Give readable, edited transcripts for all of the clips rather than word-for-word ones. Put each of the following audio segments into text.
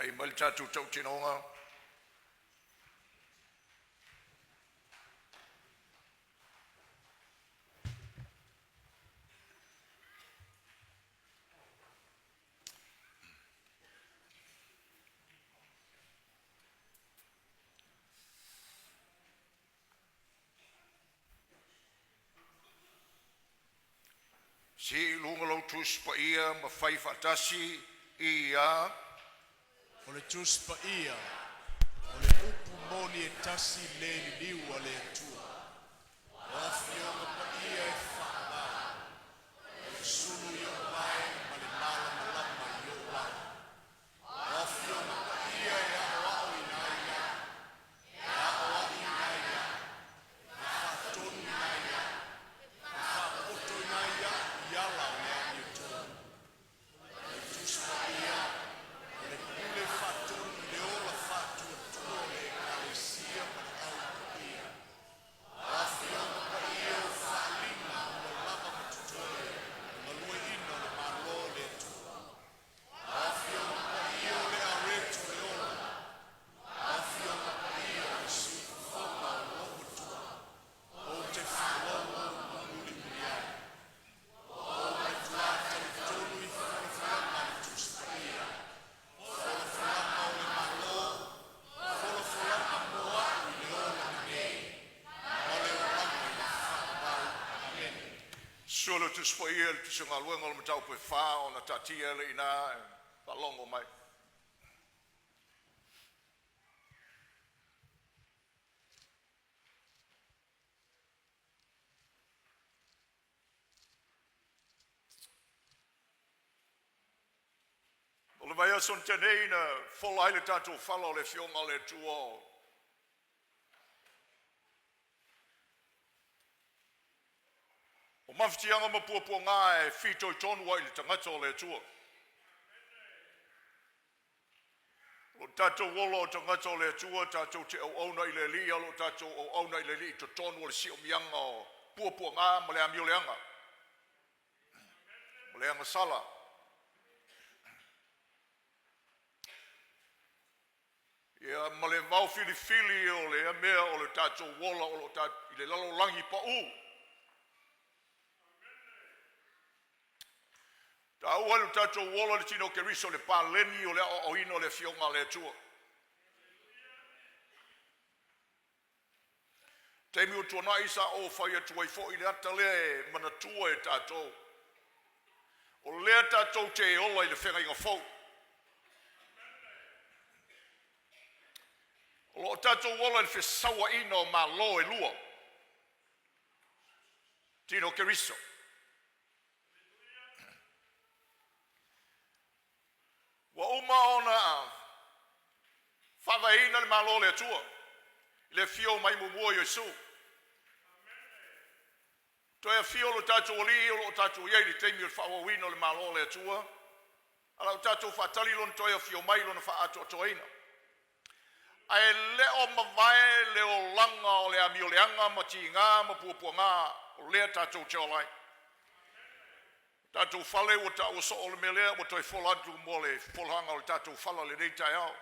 Vaai mai le tatou tautinoga. Sii i luga lou Tusi Paia ma fai faatasi ia O le Tusi Paia, o le upu moni e tasi le liliu a le Atua. O Afioga Paia e faavavau, o le sulu i o'o vae ma le malamalama i o'o ala. O Afioga Paia e aoaoina ai a'u, e aoaiina ai a'u, e faatonuina ai a'u, e faapotoina ai a'u i ala o le amiotonu. O le Tusi Paia, o le Pule Faatonu i le ola faatuatua o le Ekalesia ma le Au Paia. O Afioga Paia ua faaaliga ua lava ma totoe i le galueaiina o le Malo o le Atua. O Afioga Paia o le areto o le ola. O Afioga Paia o le siufofoga o le olomatua. Ou te faalogo ma mulimuli ai. Ua ou matua talitonu i folafolaga a le Tusi Paia, o folafolaga o le Malo, folafolaga mo a'u i le olaga nei ma le olaga i le faavavau. Amene. Susu le Tusi Paia i le Tusi o Galuega, o le mataupu e 4 ona taatia lea i ina e faalogo mai. O le vaiaso na tea nei na fola ai le tatou fala o le Afioga a le Atua o mafatiaga ma puapuaga e fitoitonu ai i le tagata o le Atua. O tatou ola o tagata o le Atua, tatou te auauna i le Alii, a o lo o tatou auauna i le Alii i totonu o le siomiaga o puapuaga ma le amioleaga, ma le agasala. Ia ma le vaofilifili o lea mea o le tatou ola o lo o i le lalolagi pau. Taua i lo tatou ola le tino o Keriso o le paleni o le aoaoina o le Afioga a le Atua. Taimi ua tuanai sa ou fai atu ai foi le ata lea e manatua e tatou, o lea tatou te ola i le feagaiga fou. O lo o tatou ola i le fesauaina o Malo e lua, tino o Keriso. Ua uma ona faavaeina le Malo o le Atua i le afio mai muamua o Iesu. Toe afio lo tatou Alii o lo o tatou i ai i le taimi o le faaauauina o le Malo o le Atua, a la ua tatou faatali Lona toe afio mai i Lona faaatoatoaina. Ae le o mavae le olaga o le amioleaga ma tiga ma puapuaga o lea tatou te ola ai. Tatou fale ua taua soo le mea lea ua toe fola atu mo le folaga o le tatou fala i lenei taeao.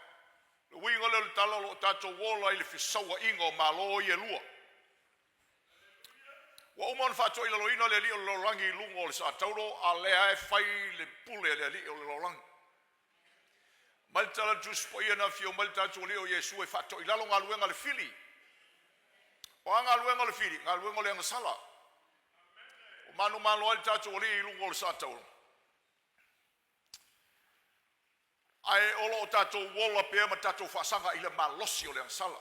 Le uiga lea o le tala, o lo o tatou ola i le fesauaiga o Malo ia e lua. Ua uma ona faatoilaloina le alii o le lalolagi i luga o le saataulo, a o lea e fai le pule a le alii o le lalolagi. Mai le tala a le Tusi Paia na afio mai le tatou Alii o Iesu e faatoilalo galuega a le fili. O a galuega o le fili? Galuega o le agasala. Ua manumalo ai le tatou Alii i luga o le saataulo, ae o lo o tatou ola pea ma tatou faasaga i le malosi o le agasala.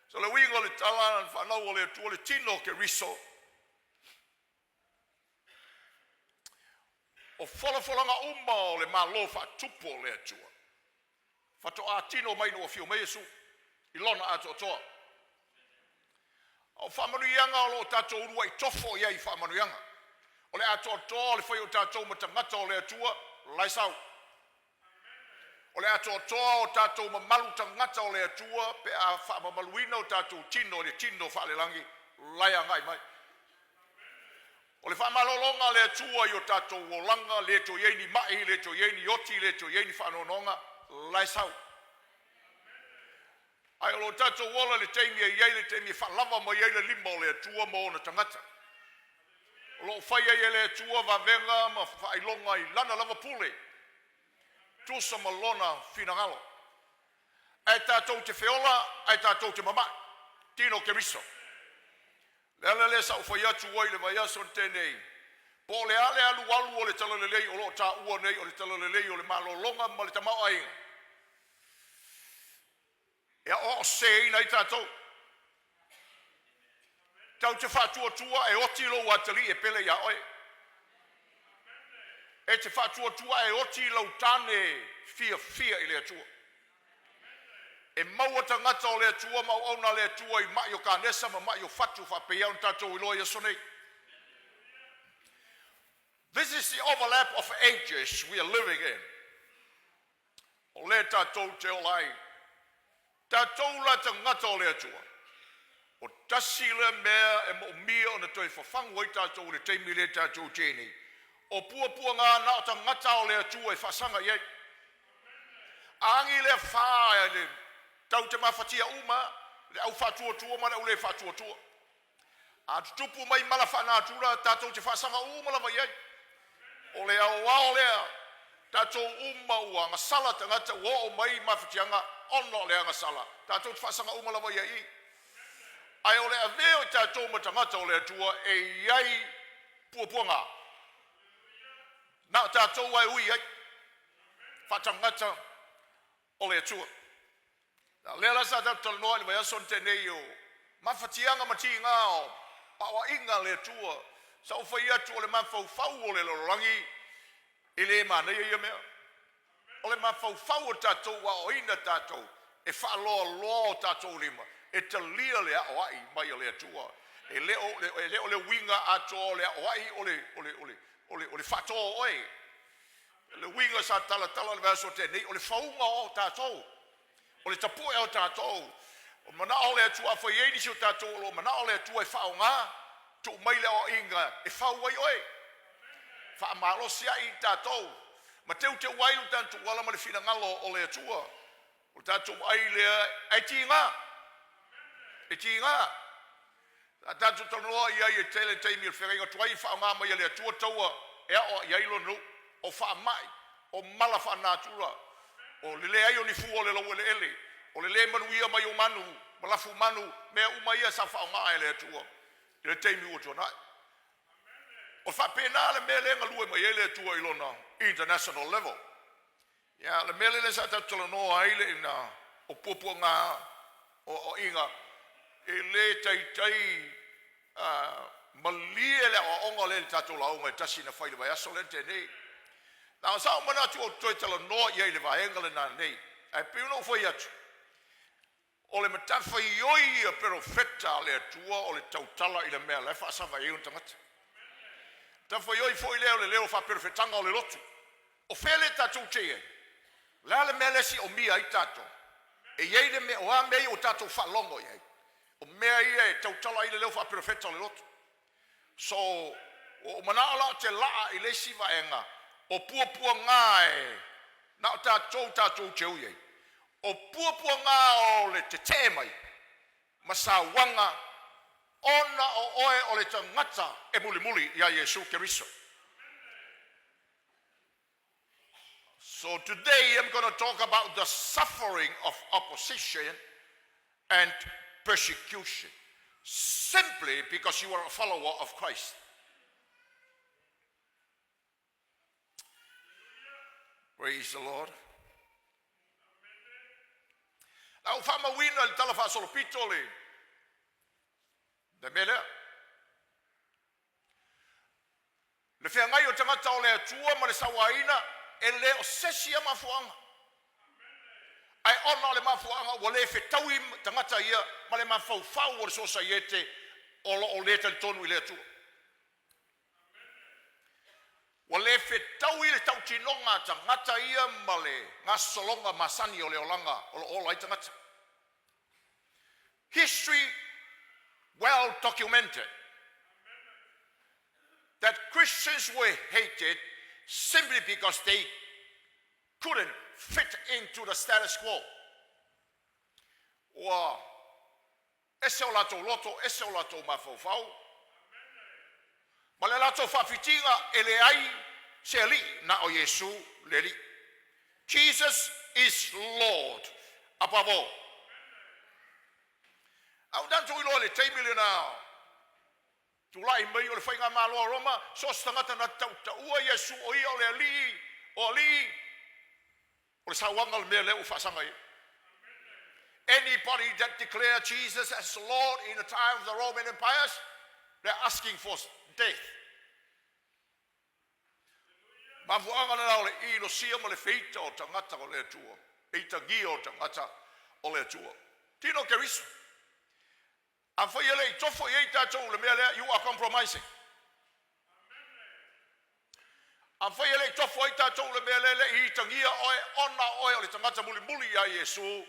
So le uiga o le tala na fanau o le Atua le tino o Keriso, o folafolaga uma o le Malo faatupu o le Atua faatoa tino mai ina ua afio mai Iesu i lona atoatoa. O faamanuiaga o lo o tatou uluai tofo i ai i faamanuiaga o le atoatoa o le fai o tatou ma tagata o le Atua la e sau. O le atoatoa o tatou mamalu tagata o le Atua pe a faamamaluina o tatou tino i le tino faalelagi la e agai mai. O le faamalologa a le Atua i o tatou olaga, le toe i ai ni mai, le toe i ai ni oti, le toe i ai ni faanoanoaga, la e sau. Ae o lo o tatou ola i le taimi e i ai le taimi e faalava mai ai le lima o le Atua mo ona tagata. O lo o fai ai e le Atua vavega ma faailoga i Lana lava pule, tusa ma Lona finagalo. Ae tatou te feola, ae tatou te mama'i, tino Keriso. O le ala lea sa ou fai atu ai i le vaiaso na tea nei, po o le a le alualu o le talalelei o lo o taua nei o le talalelei o le malologa ma le tamaoaiga, e aoaoseseina ai tatou. Tatou te faatuatua e oti lou atalii e pele ia oe. E te faatuatua e oti lau tane fiafia i le Atua. E maua tagata o le Atua ma auauna a le Atua i mai o kanesa ma mai o fatu faapei ona tatou iloa i aso nei. This is the overlap of ages we are living in. O lea tatou te ola ai. Tatou la tagata o le Atua. O tasi lea mea e moomia ona toe fafagu ai tatou i le taimi lea tatou te nei. O puapuaga na o tagata o le Atua e faasaga i ai. A agi lea fā e le tau te mafatia uma le au faatuatua ma le au le faatuatua. A tutupu mai mala faanatura tatou te faasaga uma lava i ai. O le aoao lea tatou uma ua agasala tagata ua oo mai mafatiaga ona o le agasala tatou te faasaga uma lava i ai. Ae o le avea o tatou ma tagata o le Atua e i ai puapuaga. Na o tatou e ui ai faatagata o le Atua. A lea la sa tatou talanoa i le vaiaso na tea nei o mafatiaga ma tiga o aoaiga a le Atua. Sa ou fai atu o le mafaufau o le lalolagi e le manaia ia mea. O le mafaufau o tatou aoaina tatou e faaloaloa o tatou lima e talia le aoai mai a le Atua. E le o le uiga atoa o le aoai o le faatoa o oe. Le uiga sa talatala le vaiaso tea nei, o le fauga o tatou, o le tapue o tatou. O manao le Atua, afai e i ai nisi o tatou o lo o manao le Atua e faaaoga, tuu mai le aoaiga e fau ai oe, faamalosi ai tatou, ma teuteu ai lo tatou ala ma le finagalo o le Atua. O tatou ai lea, ai tiga, e tiga. Sa tatou talanoa i ai e tele taimi o le feagaiga tuai faaaoga mai e le Atua taua e aoai ai lona nuu, o faamai, o mala faanatura, o le leai o ni fua o le laueleele, o le le manuia mai o manu, ma lafu manu, mea uma ia sa faaaoga e le Atua i le taimi ua tuanai. O faapena le mea lea galue mai ai le Atua i lona international level. Ia, le mea lea sa tatou talanoa ai le ina o puapuaga o aoaiga, e le taitai malie le aoaoga lea i le tatou lauga e tasi na fai i le vaiaso lea na tea nei. Na sa ou manatu ou te toe talanoa i ai i le vaega lena nei, ae pei ona ou fai atu, o le matafaioi a perofeta a le Atua o le tautala i le mea la e faasaga i ai ona tagata. Matafaioi foi lea o le leo faaperofetaga o le lotu. O fea lea tatou te i ai? O le a le mea lea e siomia ai tatou? E i ai le mea, o a mea ia ua tatou faalogo i ai? O mea ia e tautala ai le leo faaperofeta o le lotu. So, ua ou manao la ou te laa i le isi vaega o puapuaga e na o tatou tatou te ui ai. O puapuaga o le tetee mai ma sauaga ona o oe o le tagata e mulimuli ia Iesu Keriso. So today I'm going to talk about the suffering of opposition and persecution simply because you are a follower of Christ. Praise the Lord. La ou faamauina i le tala faasolopito le le mea lea. Le feagai o tagata o le Atua ma le sauaina e le o se isi a mafuaaga. Ae ona o le mafuaaga ua le fetaui tagata ia ma le mafaufau o le sosaiete o lo o le talitonu i le Atua. Ua le fetaui le tautinoga a tagata ia ma le gasologa masani o le olaga o lo o ola ai tagata. History well documented. that Christians were hated simply because they couldn't fit into the status quo. Ua ese o latou loto, ese o latou mafaufau, ma le latou faafitiga e leai se alii na o Iesu le alii. Jesus is Lord above all. A ua tatou iloa i le taimi lena tulai mai o le faigamalo a Roma, so o se tagata na te tautaua Iesu o ia o le Alii o alii, o le sauaga le mea lea ua faasaga i ai. Anybody that declare Jesus as Lord in the time of the Roman Empires, they're asking for death. Mafuaaga lena o le inosia ma le feita o tagata o le Atua, feitagia o tagata o le Atua. Tino Keriso. Afai e le i tofo i ai tatou le mea lea, you are compromising. Afai e le i tofo ai tatou le mea lea, le i itagia oe, ona oe o le tagata mulimuli ia Iesu,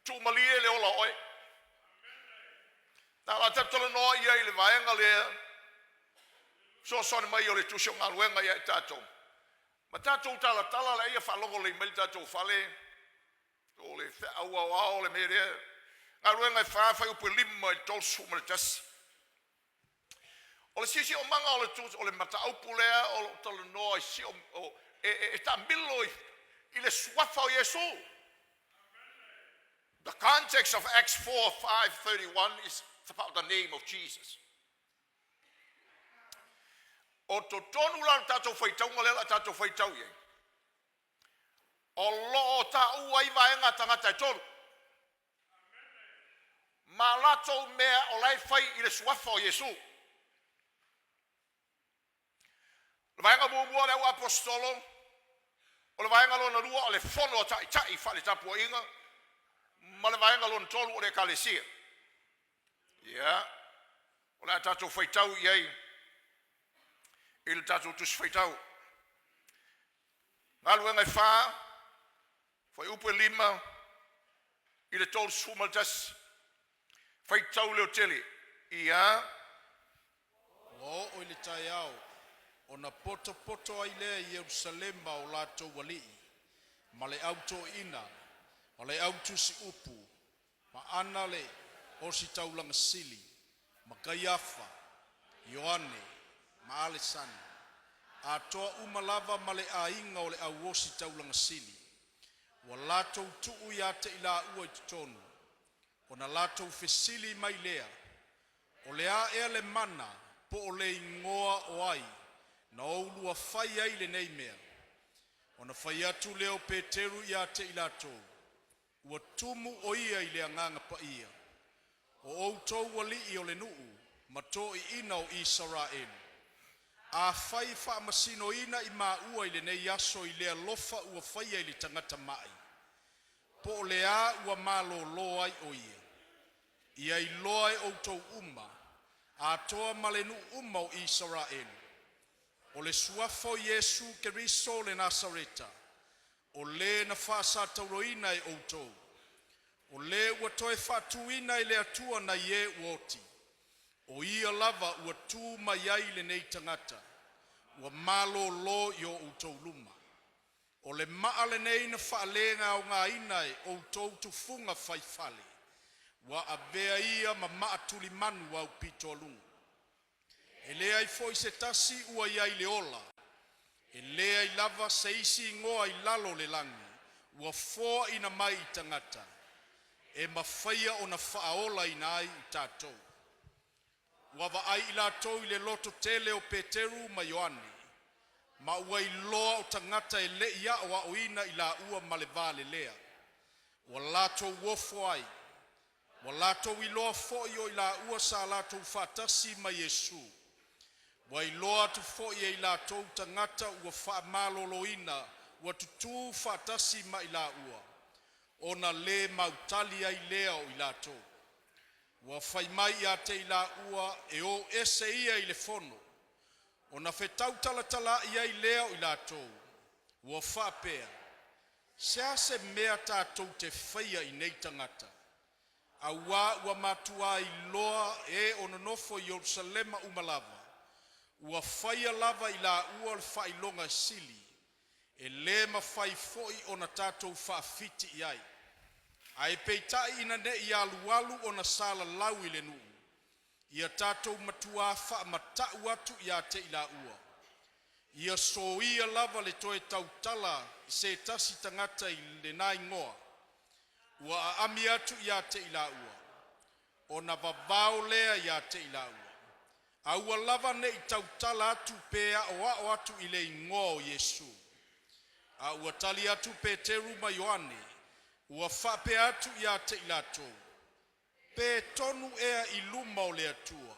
tuumalie le ola oe. Na la tatou ia i le vaega lea, fesoasoani mai o le tusi o galuega ia i tatou. Ma tatou talatala le ia faalogo lelei mai le tatou fale, o le feau aoao le mea lea. Galuega e 4, fuaiupu 5 i le 31. O le siosiomaga o le o le mataupu lea o loo talanoa i sio o, e taamilo i le suafa o Iesu. The context of Acts 4, 5, 31 is about the name of Jesus. O totonu la le tatou faitauga lea la tatou faitau i ai. O loo taua ai vaega tagata e tolu. Ma latou mea o la e fai i le suafa o Iesu. O le vaega muamua le au apostolo, o le vaega lona lua o le fono a taitai faale-tapuaiga, ma le vaega lona tolu o le ekalesia. Ia, o le a tatou faitau i ai i le tatou tusi faitau. Galuega e 4, fuaiupu e 5 i le 31. Faitau leo tele. Ia. Ua oo i le taeao, ona potopoto ai lea i Ierusalema o latou alii, ma le au toeaina, ma le au tusiupu, ma Ana le ositaulaga sili, ma Kaiafa, Ioane, ma Alesana, atoa uma lava ma le aiga o le au ositaulaga sili. Ua latou tuu ia te i laua i totonu, ona latou fesili mai lea, o le a ea le mana po o le igoa o ai na oulua fai ai lenei mea? Ona fai atu lea o Peteru ia te i latou, ua tumu o ia i le Agaga Paia, o outou alii o le nuu ma toeaiina o Isaraelu. Afai e faamasinoina i maua i lenei aso i le alofa ua faia i le tagata mai, po o le a ua malolo ai o ia, ia iloa e outou uma, atoa ma le nuu uma o Isaraelu, o le suafa o Iesu Keriso o le Nasareta, o le na faasatauroina e outou, o le ua toe faatuina e le Atua nai e ua oti, o ia lava ua tu mai ai lenei tagata ua malolo i o outou luma. O le maa lenei na faaleaogaina e outou tufuga faifale, ua avea ia ma maa tulimanu aupitoaluga. E leai foi se tasi ua i ai le ola, e leai lava se isi igoa i lalo o le lagi ua foaina mai i tagata e mafaia ona faaolaina ai i tatou. Ua vaai i latou i le lototele o Peteru ma Ioane, ma ua iloa o tagata e le i aoaoina i laua ma le valelea. Ua latou ofo ai, ua latou iloa foi o i laua sa latou faatasi ma Iesu. Ua iloa atu foi e i latou tagata ua faamaloloina ua tutu faatasi ma i laua, ona le mautali ai lea o i latou. Ua fai mai ia te i laua e o ese ia i le fono, ona fetautalatalai ai lea o i latou, ua faapea, se a se mea tatou te faia i nei tagata? Auā ua matuā iloa e o nonofo i Ierusalema uma lava, Ua faia lava i laua le faailoga sili, e le mafai foi ona tatou faafiti i ai. Ae peitai ina ne i alualu ona salalau i le nuu, ia tatou matuā faamata'u atu ia te i laua, ia soia lava le toe tautala e se tasi tagata i lena Igoa.” Ua aami atu ia te i laua, ona vavao lea ia te i laua, aua lava ne i tautala atu pe aoao atu i le Igoa o Iesu. A ua tali atu Peteru ma Ioane, ua faapea atu ia te i latou, “Pe tonu ea i luma o le Atua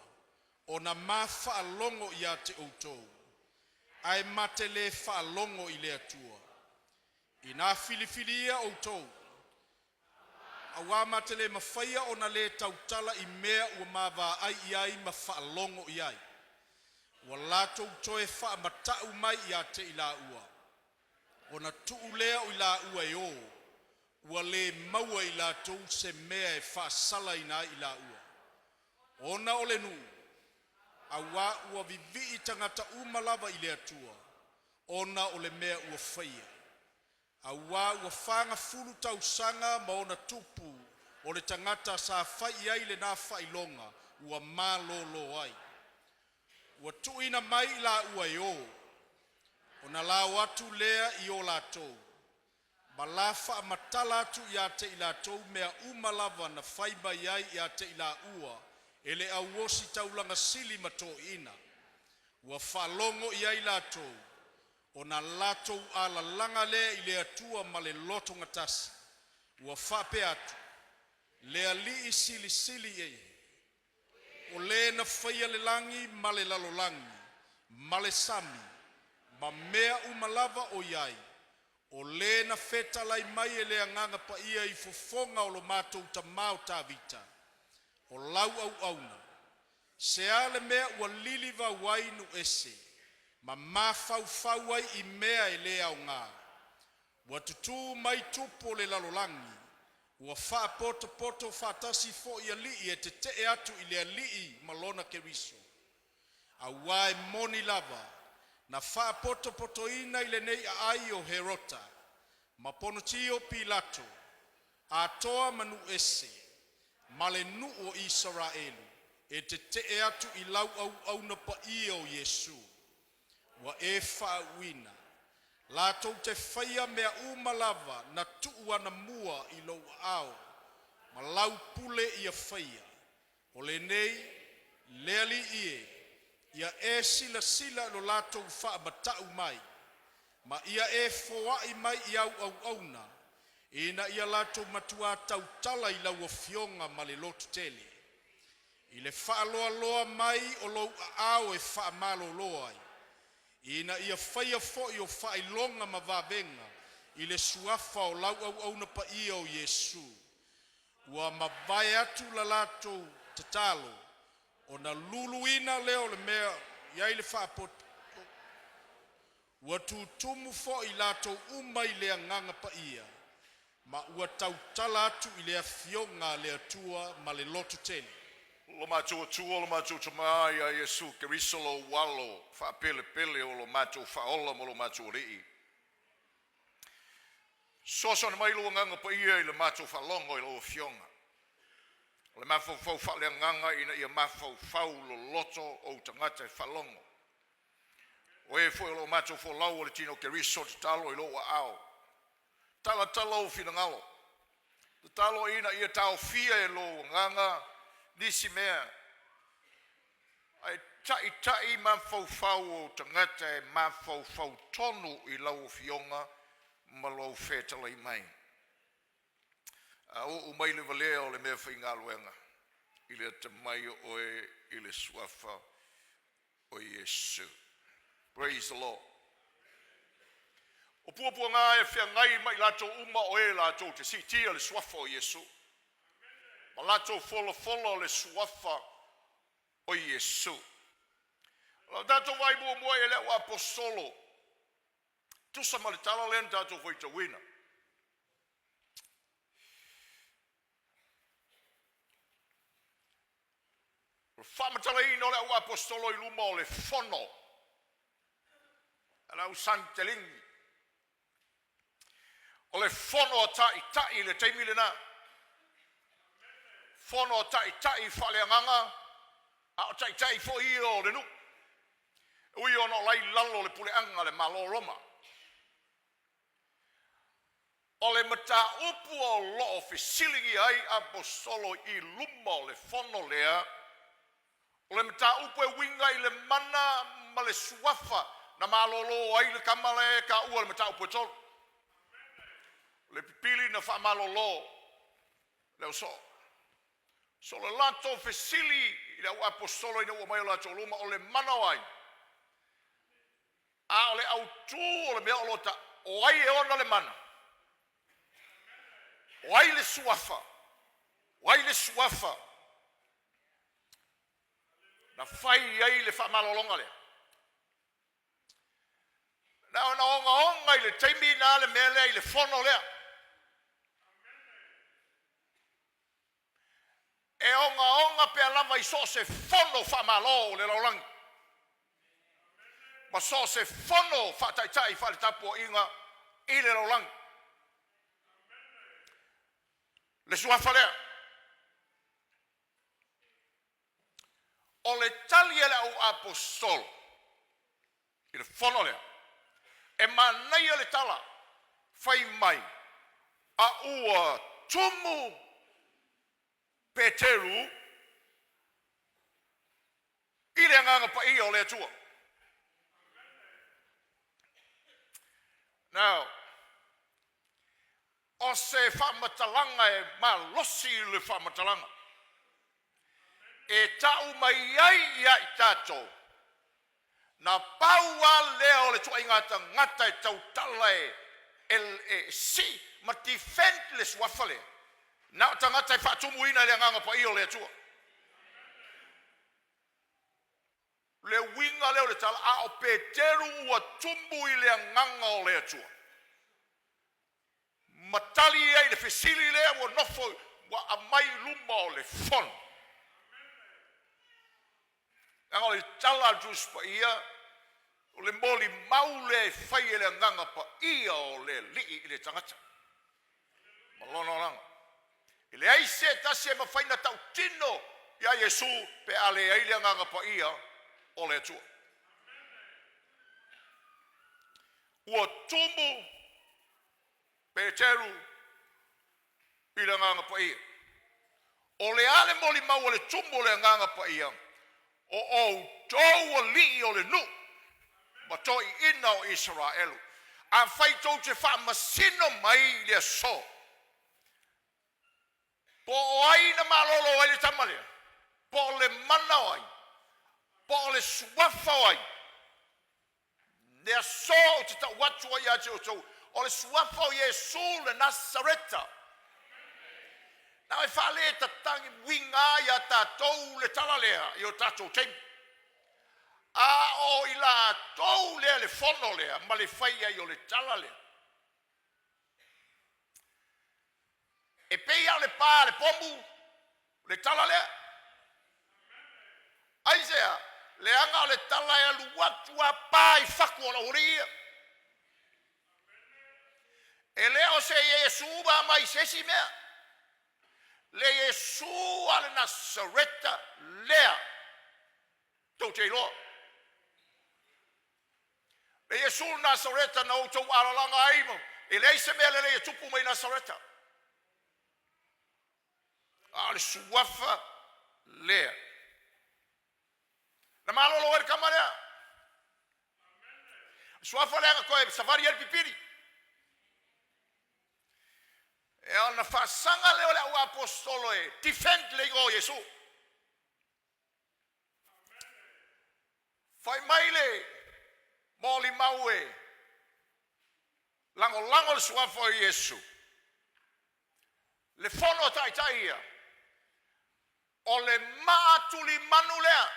ona ma faalogo ia te outou, ae ma te le faalogo i le Atua? Ina filifilia outou, auā ma te le mafaia ona le tautala i mea ua ma vaai i ai ma faalogo i ai.” Ua latou toe faamata'u mai ia te i laua, ona tuu lea o i laua e o, ua le maua e i latou se mea e faasalaina ai i laua, ona o le nuu, auā ua vivii tagata uma lava i le Atua ona o le mea ua faia. Auā ua 40 tausaga ma ona tupu o le tagata sa fai i ai lena faailoga ua malolo ai. Ua tuuina mai i laua e o, ona la o atu lea i o latou, ma la faamatala atu ia te i latou mea uma lava na fai mai ai ia te i laua e le au ositaulaga sili ma toeaiina. Ua faalogo i ai latou, ona latou alalaga lea i le Atua ma le lotogatasi, ua faapea atu, “Le Alii Silisili e, o Le na faia le lagi ma le lalolagi ma le sami, ma mea uma lava o i ai, o Le na fetalai mai e le Agaga Paia i fofoga o lo matou tamā o Tavita, o lau auauna, se a le mea ua lilivau ai nuu ese ma mafaufau ai i mea e le aoga? Ua tutu mai tupu o le lalolagi, ua faapotopoto faatasi foi alii e tetee atu i le Alii ma lona Keriso. Auā e moni lava, na faapotopotoina i lenei aai o Herota ma Ponitio Pilato atoa ma nuu ese ma le nuu o Isaraelu e tetee atu i lau auauna paia o Iesu ua e faauuina. Latou te faia mea uma lava na tuu anamua i lou aao ma lau pule ia faia. O lenei, le Alii e, ia e silasila i lo latou faamata'u mai, ma ia e foai mai i au auauna ina ia latou matuā tautala i lau Afioga ma le lototele, i le faaloaloa mai o lou aao e faamalolo ai, ina ia faia foi o faailoga ma vavega i le suafa o lau auauna paia o Iesu.” Ua mavae atu la latou tatalo, ona luluina lea o le mea e i ai le faapotopoto, ua tutumu foi i latou uma i le Agaga Paia, ma ua tautala atu i le Afioga a le Atua ma le lototele. Lo matou Atua lo matou Tama ia Iesu Keriso lou Alo faapelepele o lo matou Faaola ma lo matou Alii, fesoasoani mai lou Agaga Paia i le matou faalogo i lau Afioga, o le mafaufau faaleagaga ina ia mafaufau loloto ou tagata e faalogo. O e foi o lo o matou folau o le tino o Keriso, tatalo i lou aao, talatala ou finagalo, tatalo ina ia taofia e lou agaga nisi mea ae ta'ita'i mafaufau o ou tagata e mafaufau tonu i lau Afioga ma lou fetalai mai. A oo mai le valea o le meafaigaluega i le atamai o oe i le Suafa o Iesu. Praise the Lord. O puapuaga e feagai ma i latou uma o e latou te siitia le suafa o Iesu, ma latou folafola o le suafa o Iesu. O lau tatou vaai muamua i le auaposeitolo, tusa ma le tala lea na tatou faitauina. O le faamatalaina o le auaposeitolo i luma o le fono. A le au Sanitelini, o le fono a taitai i le taimi lena, fono a taitai faaleagaga, a o taitai foi ia o le nuu, e ui ona o la e i lalo o le puleaga a le Malo o Roma. O le mataupu o lo o fesiligia ai aposolo i luma o le fono lea, o le mataupu e uiga i le mana ma le suafa na malolo ai le tama lea e taua i le mataupu e 3. O le pipili na faamalolo le ausoo. So o le latou fesili i le au aposolo ina ua omai i o latou luma, o le mana o ai? A o le autu o le mea o lo o ta, o ai e ona le mana? O ai le suafa? O ai le suafa na fai ai le faamalologa lea? Na ona ogaoga i le taimi na le mea lea i le fono lea. E ogaoga pea lava i so o se fono faamalo o le lalolagi ma so o se fono faataitai faaletapuaiga i le lalolagi. Le suafa lea. O le tali a le au aposolo i le fono lea, e manaia le tala fai mai, a ua tumu Peteru i le Agaga Paia o le Atua. Now, o se faamatalaga e malosi le faamatalaga e tau mai ai ia i tatou, na pau lava lea o le ituaiga tagata e tautala e, e, e sii ma defend le suafa lea, na o tagata e faatumuina e le Agaga Paia o le Atua. Le uiga lea o le tala, a o Peteru ua tumu i le Agaga o le Atua ma tali ai i le fesili lea ua nofo ua aumai i luma o le fono. Leaga o le tala a le Tusi Paia, o le molimau lea e fai e le Agaga Paia o le Alii i le tagata ma lona olaga. E leai se tasi e mafai ona tautino iā Iesu pe a leai le Agaga Paia o le Atua. Ua tumu Peteru i le Agaga Paia. O le a le molimau a le tumu o le Agaga Paia? O outou alii o le nuu ma toeaiina o Isaraelu, afai tou te faamasino mai i le aso, po o ai na malolo ai le tama lea, po o le mana o ai, po o le suafa o ai, le aso ou te tau atu ai ia te outou, o le suafa o Iesu le Nasareta. Na e faaletatagi uiga iā tatou le tala lea i o tatou taimi. A o i latou lea le fono lea ma le fai ai o le tala lea. E pei lava o le pa a le pomu le tala lea. Aisea? Leaga o le tala e alu atu a pa i fatu o le aualii ia. E le o se Iesu ma mai se isi mea. Le Iesu a le Nasareta lea tou te iloa. Le Iesu o Nasareta na outou alalaga ai, e leai se mea lelei e tupu mai Nasareta. A o le suafa lea. Na malolo ai le tama lea. Suafa lea na toe savali ai le pipili. E ona faasaga lea o le au aposolo e defend le igoa o Iesu. Fai mai le molimau e lagolago le suafa o Iesu. Le fono a taitai ia, o le maa tulimanu lea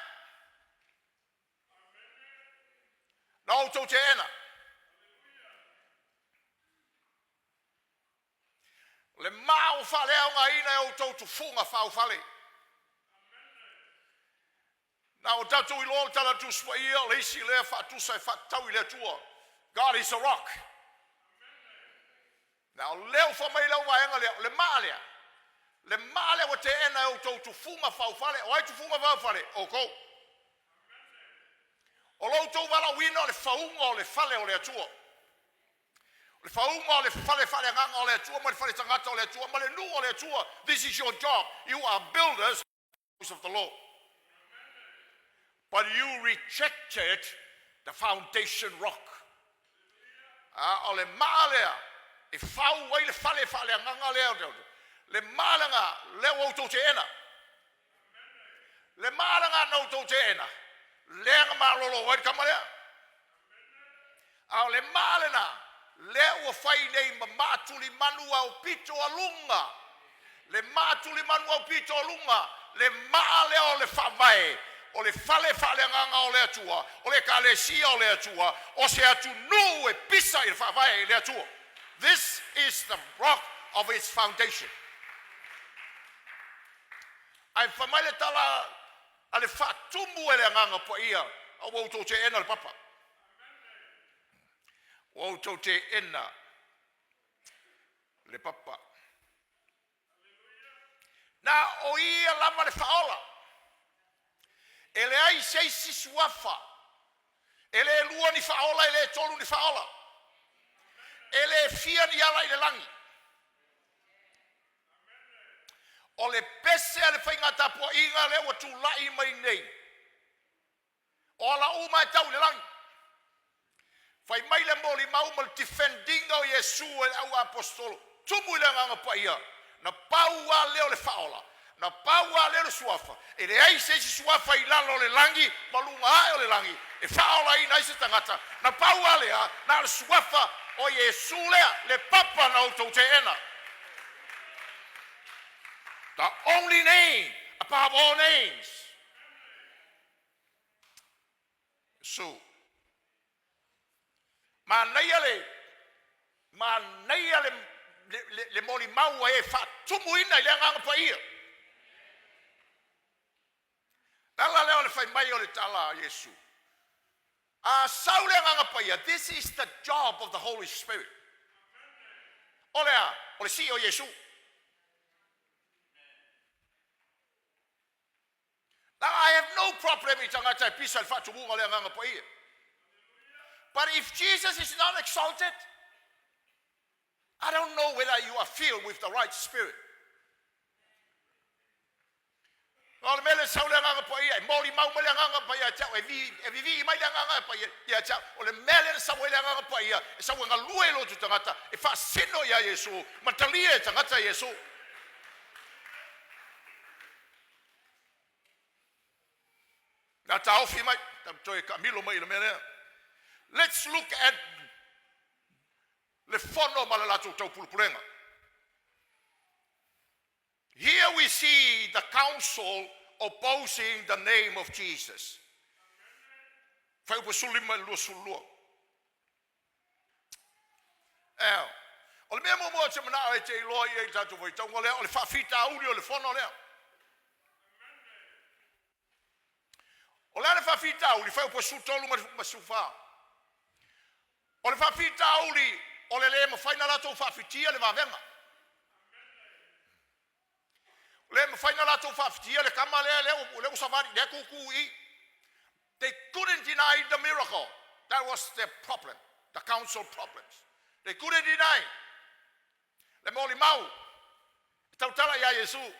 na outou teena. O le maa ua faaleaogaina e outou tufuga faaufale. Na o tatou iloa o le tala a le Tusi Paia, o le isi lea faatusa e faatatau i le Atua. God is a rock. Na o lea ua fai mai lau vaega lea, o le maa lea. Le maa lea ua teena e outou tufuga faufale. O ai tufuga faufale? Outou. O lo outou valaauina o le fauga o le fale o le Atua. O le fauga o le fale faaleagaga o le Atua ma le fale tagata o le Atua ma le nuu o le Atua. This is your job. You are builders of the Lord. But you rejected the foundation rock. A o le maa lea e fau ai le fale faaleagaga lea. Le maa lena lea ua outou teena. Le maa lena na outou teena, lea na malolo ai le tama lea. A o le maa lena, lea ua fai nei ma maa tulimanu aupito a luga. Le maa tulimanu aupito a luga, le maa lea o le faavae, o le fale faaleagaga o le Atua, o le ekalesia o le Atua, o se atunuu e pisa i le faavae i le Atua. This is the rock of its foundation. Ae fai mai le tala a le faatumu e le Agaga Paia, a ua outou teena le papa. Ua outou teena le papa. Na o ia lava le faaola. E leai se isi suafa. E le lua ni faaola, e le tolu ni faaola. E le fia ni ala i le lagi. O le pese a le faiga tapuaiga lea ua tulai mai nei. O ala uma e tau i le lagi. Fai mai le molimau ma le defendinga o Iesu e le au apostolo. Tumu i le Agaga Paia. Na pau lava lea o le faaola. Na pau lava lea o le suafa. E leai se isi suafa i lalo o le lagi ma luga ae o le lagi e faaolaina ai se tagata. Na pau lava lea, na o le suafa o Iesu lea, le papa na outou teena. The only name above all names. Iesu. Manaia le manaia le le, le molimau e faatumuina i le Agaga Paia. Le ala lea o le fai mai o le tala a Iesu. A sau le Agaga Paia, this is the job of the Holy Spirit. O le a, o le sii o Iesu. Now, I have no problem i tagata e pisa i le faatumuga o le Agaga Paia. But if Jesus is not exalted, I don't know whether you are filled with the right spirit. O le mea lea sau le Agaga Paia, e molimau mai le Agaga Paia ia te au, e vivii mai le Agaga Paia ia te au. O le mea lea na sau ai le Agaga Paia, e sau e galue i lotu tagata, e faasino ia Iesu, ma talia e tagata Iesu. Na taofi mai, toe taamilo mai i le mea lea. Let's look at le fono ma le latou taupulepulega. Here we see the council opposing the name of Jesus. Fuaiupu 15 i le 22. Eo. O le mea muamua ou te manao e te iloa i ai i le tatou faitauga lea, o le faafitauli o le fono lea. O le a le faafitauli? Fuaiupu 13 ma le 14. O le faafitauli o le le mafai ona latou faafitia le vavega. O le mafai ona latou faafitia le tama lea lea ua savali, lea tutu i. They couldn't deny the miracle. That was their problem, the council problems. They couldn't deny. Le molimau, e tautala ia Iesu.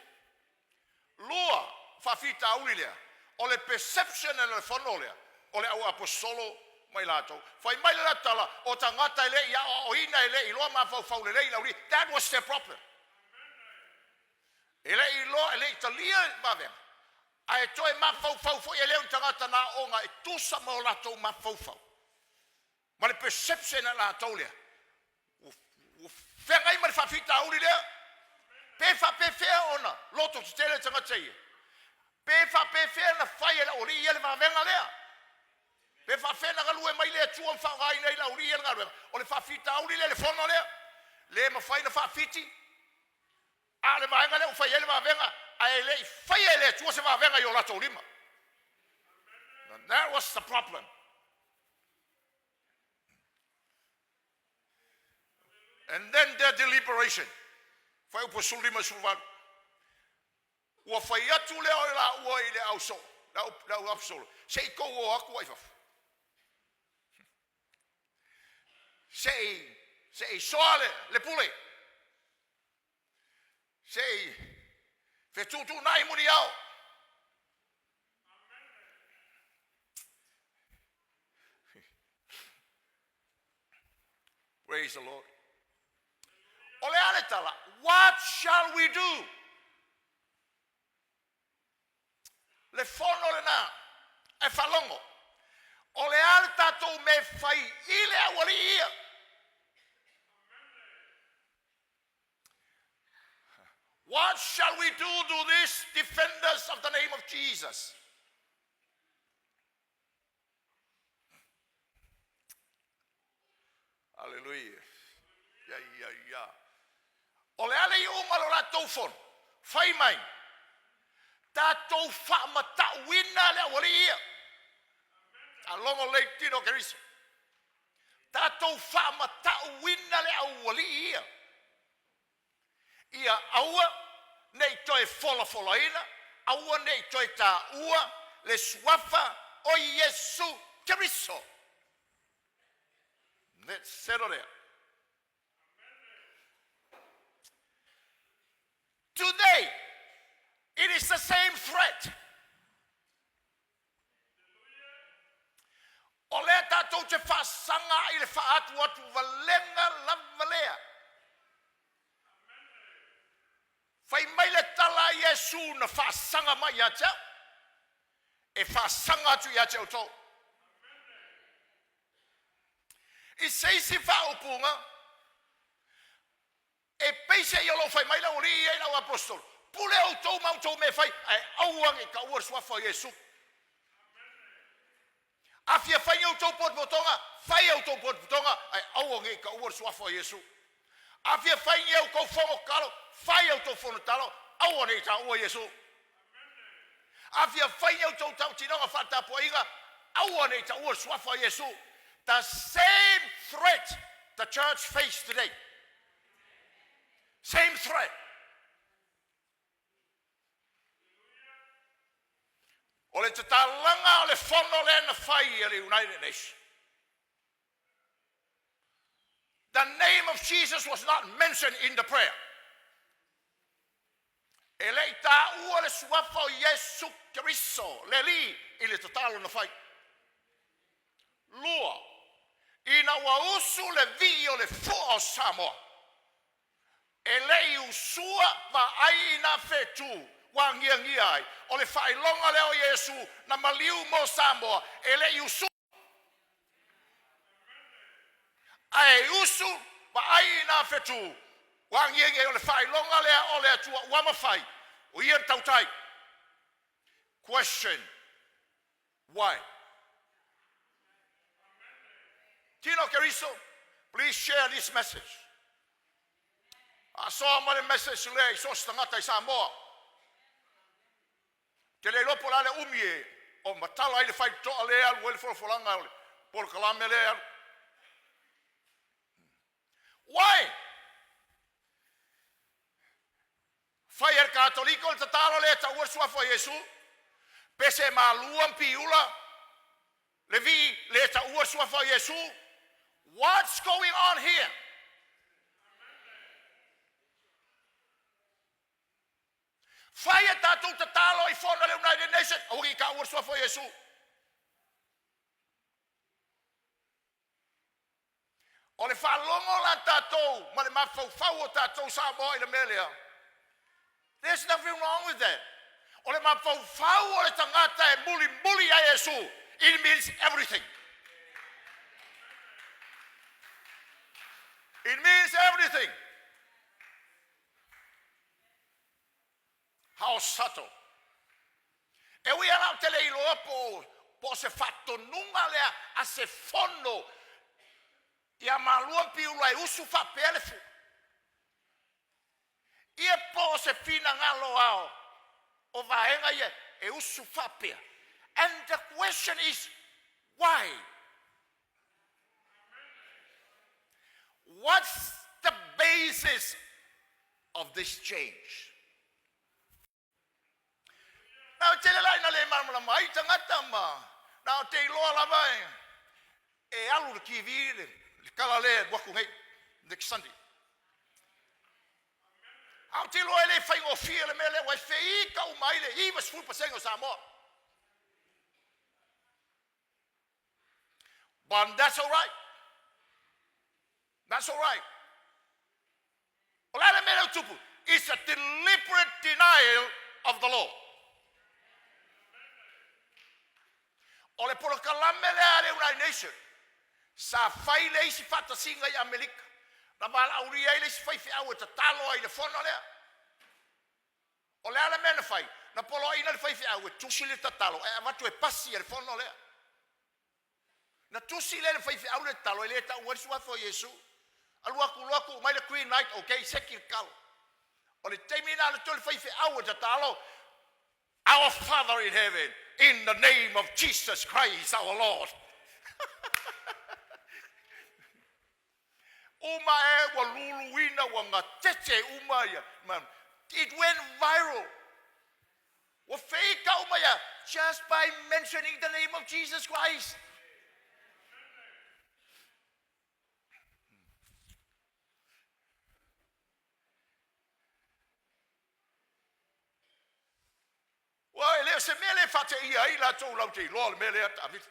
Lua, faafitauli lea, o le perception e le fono lea, o le au aposetolo ma i latou. Fai mai le latou tala, o tagata e le i aoaoina, e le i iloa mafaufau lelei i le aualii. That was their problem. E le i iloa, e le i talia le vavega, ae toe mafaufau foi e le o ni tagata na aoga e tusa ma o latou mafaufau. Ma le perception a latou lea, ua feagai ma le faafitauli lea, pe faapefea ona loto tetele tagata ia, pe faapefea na fai e le aualii ia le vavega lea, pe faafefea na galue mai le Atua ma faaaogaina ai le aualii ia le galuega. O le faafitauli lea, le fono lea, le mafai na faafiti, a o le vaega lea ua fai ai le vavega, ae le i faia e le Atua se vavega i o latou lima. And that was the problem. And then their deliberation. Fuaiupu 15 18. Ua fai atu lea o i laua i le au soo, le au aposolo, se i tou o atu ai i fafo. Se i soa le pule. Se i fetuutuunai muniao. Praise the Lord. O le a le tala? What shall we do? Le fono lena e faalogo. O le a le tatou mea e fai i le aualii ia? What shall we do to these defenders of the name of Jesus? Aleluia. Ia, ia, ia. O le a le iuga o le latou fono? Fai mai, tatou faamatauina le aualii ia. Faalogo lelei tino o Keriso. Tatou faamatauina le aualii ia. Ia aua ne i toe folafolaina, aua ne i toe taua le suafa o Iesu Keriso. Let's settle there. Today, it is the same threat. O lea tatou te faasaga i le faaatuatuvalega lava lea. Fai mai le tala a Iesu na faasaga mai ia te au, e faasaga atu ia te outou. I se isi faaupuga, e peiseai o lo o fai mai le aualii ia i le au aposetolo, pule outou ma outou mea e fai, ae aua ne i taua le suafa o Iesu. A fia fai ni outou potopotoga, fai a outou potopotoga, ae aua ne i taua le suafa o Iesu. A fia fai ni outou fono tatalo, fai a outou fono tatalo, aua ne i taua Iesu. A fia fai ni outou tautinoga faatapuaiga, aua ne i taua le suafa o Iesu. The same threat the church face today. Same threat. O le tatalaga o le fono lea na fai e le United Nations. The name of Jesus was not mentioned in the prayer. E le i taua le suafa o Iesu Keriso le Alii i le tatalo na fai. Lua, ina ua usu le vii o le fua o Samoa, e le i usua vaai i nā fetu ua agiagia ai, o le faailoga lea o Iesu na maliu mo Samoa, e le i usua, ae usu vaai i nā fetu ua agiagi ai, o le faailoga lea o le Atua ua mafai, o ia le tautai. Question, why? Tino Keriso, please share this message. Faasoa mai le message lea i so o se tagata i Samoa. Te le iloa po o le a le umi e o matala ai le faitotoa lea e alu ai le folafolaga o le polokalame lea e alu. Why? Fai e le Katoliko le tatalo lea e taua le suafa o Iesu, pese malua ma piula le vii le taua le suafa o Iesu. What's going on here? Fai e tatou tatalo i fono a le United Nations, aua ne i taua le suafa o Iesu. O le faalogo la tatou ma le mafaufau o tatou Samoa i le mea lea. There's nothing wrong with that. O le mafaufau o le tagata e mulimuli ia Iesu, it means everything. It means everything. How subtle. E ui lava ou te le iloa po o se faatonuga lea a se fono ia Malua ma Piula e usu faapea le fua, ia po o se finagalo ao o vaega ia e usu faapea. And the question is, why? What's the basis of this change. Na o tele la ina le malamalama ai tagata ma na o te iloa lava e, e alu le TV le, le kala lea e alu atu nei next Sunday. A ou te iloa e le faigofie le mea lea ua e feita uma ai le 90% o Samoa. But that's all right. That's all right. O le a le mea lea ua tupu? It's a deliberate denial of the law. O le polokalame lea a le United Nation, sa fai le isi faatasiga i Amerika, na valaaulia ai le isi faifeau e tatalo ai i le fono lea. O le a le mea na fai? Na poloaiina le faifeau e tusi le tatalo ae avatu e pasi e le fono lea. Na tusi lea e le faifeau le tatalo e le taua ai le suafa o Iesu. Alu atu loa tuu mai le green light, okay, seki le tatalo. O le taimi lena alu atu le faifeau e tatalo, Our Father in heaven, in the name of Jesus Christ our Lord. Uma e ua luluina ua gatete uma ia. It went viral. Ua feita uma ia just by mentioning the name of Jesus Christ. Ua e le o se mea le faateia ai latou latou te iloa le mea lea taavili.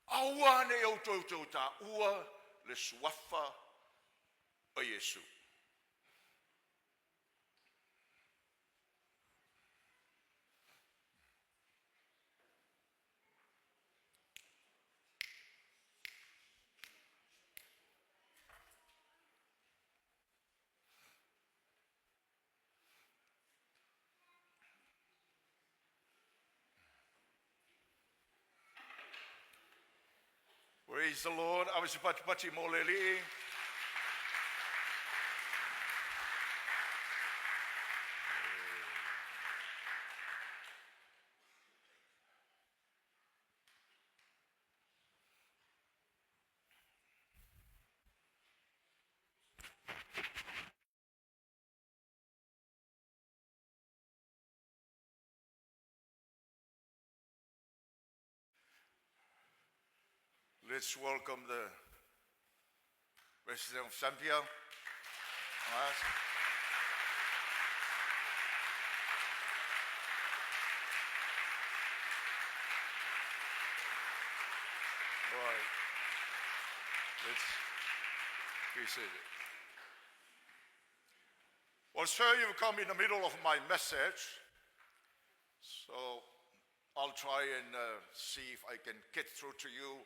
Aua ne i outou toe taua le suafa o Iesu. Praise the Lord. Ave se patipati mo le Alii. Let's welcome the President of Zambia. All right. Let's be seated. Well, sir, you've come in the middle of my message, so I'll try and see if I can get through to you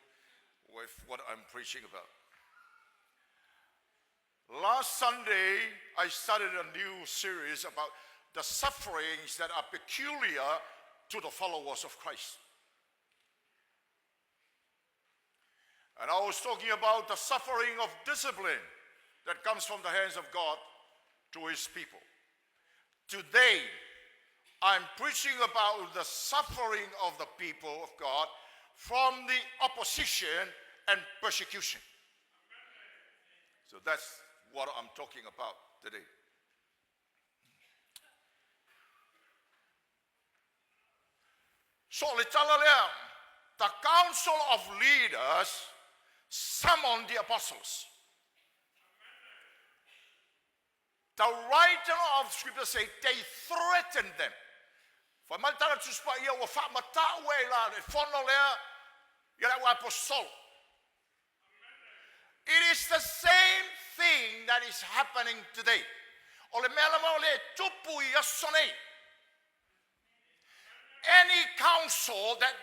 with what I'm preaching about. Last Sunday, I started a new series about the sufferings that are peculiar to the followers of Christ. And I was talking about the suffering of discipline that comes from the hands of God to his people. Today, I'm preaching about the suffering of the people of God from the opposition and persecution. So that's what I'm talking about today. So le tala lea, the council of leaders summoned the apostles. The writer of scripture say they threatened them. Fai mai le tala Tusi Paia ua faamatau e la le fono lea ia le au aposetolo. It is the same thing that is happening today. O le mea lava o le tupu i aso nei. Any council that,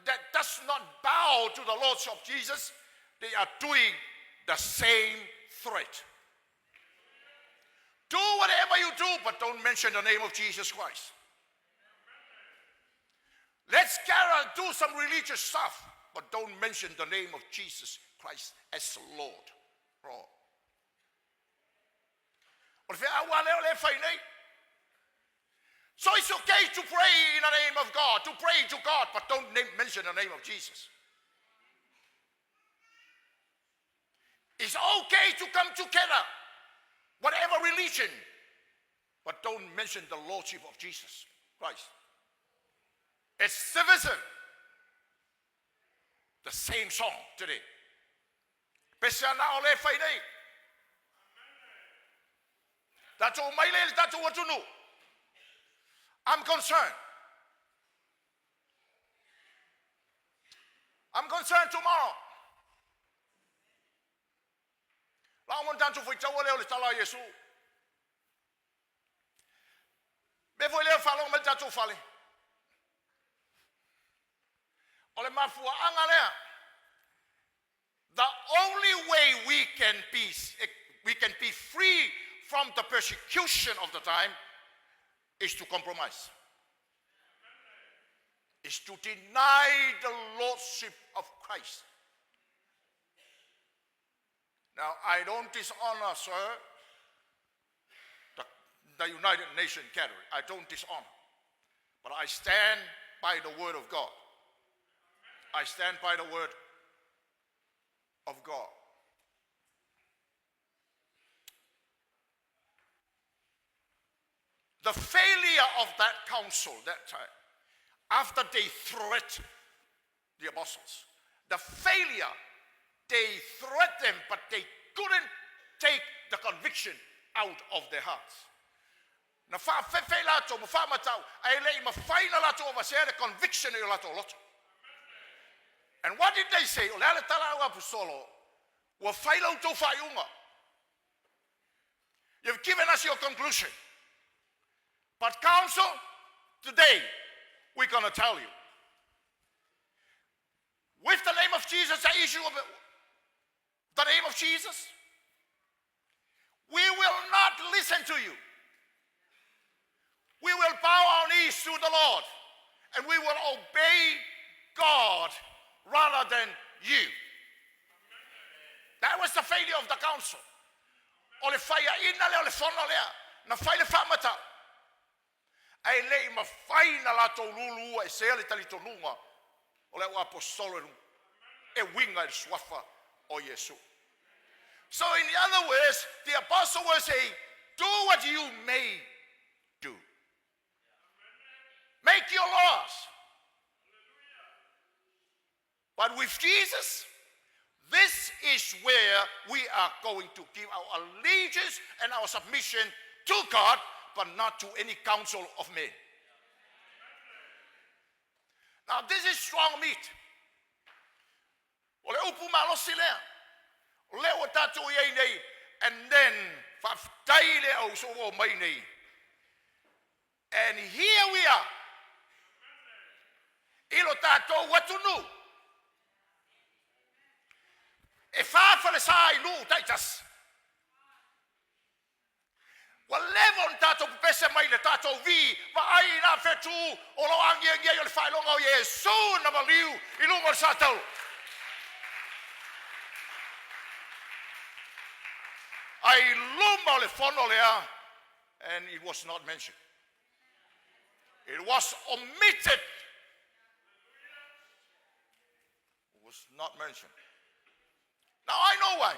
that does not bow to the Lordship of Jesus, they are doing the same threat. Do whatever you do, but don't mention the name of Jesus Christ. Let's gather and do some religious stuff, but don't mention the name of Jesus Christ as Lord. Oh. O le feau lava lea o lea e fai nei. So it's okay to pray in the name of God, to pray to God, but don't name, mention the name of Jesus. Come together, whatever religion, but don't mention the Lordship of Jesus Christ. It's divisive. The same song today. Pese ana o le fai nei. Tatou mai le tatou atunuu. I'm concerned. I'm concerned tomorrow. La mo tatou faitaua lea o le tala a Iesu. Mea foi lea faalogo mai le tatou fale. O le mafuaaga lea. The only way we can be free from the persecution of the time is to compromise. Is to deny the lordship of Christ. Now, I don't dishonor, sir, the United Nations gathering. I don't dishonor. But I stand by the word of God. I stand by the word of God. The failure of that council that time, after they threat the apostles, the failure, they threat them, but they couldn't take the conviction out of their hearts. Na faafefe latou ma faamatau ae le i mafai na latou avasea le conviction i o latou loto. And what did they say? O le a le tala au aposetolo, ua fai la outou faaiuga. You've given us your conclusion. But council, today, we're going to tell you. With the name of Jesus, the issue of the name of Jesus, we will not listen to you. We will bow our knees to the Lord and we will obey God rather than you. That was the failure of the council. O le faiaina lea o le fono lea, na fai le faamatau. Ae le i mafai na latou lulua e sea le talitonuga o le au aposetolo e uiga i le suafa o Iesu. So in the other words, the apostle will say, do what you may do. Make your laws. But with Jesus, this is where we are going to give our allegiance and our submission to God, but not to any council of men. Now, this is strong meat. O le upu malosi lea. O lea ua tatou i ai nei. And then, faafetai le au so o mai nei. And here we are. I lo tatou atunuu. E fa falesa i nuu taitasi. Ua leva ona tatou pepese mai le tatou vi vaai i nā fetu o lo agiagi ai o le faailoga o Iesu na maliu i luga o le satauro. Ai luma o le fono lea, and it was not mentioned. It was omitted. It was not mentioned. Now I know why.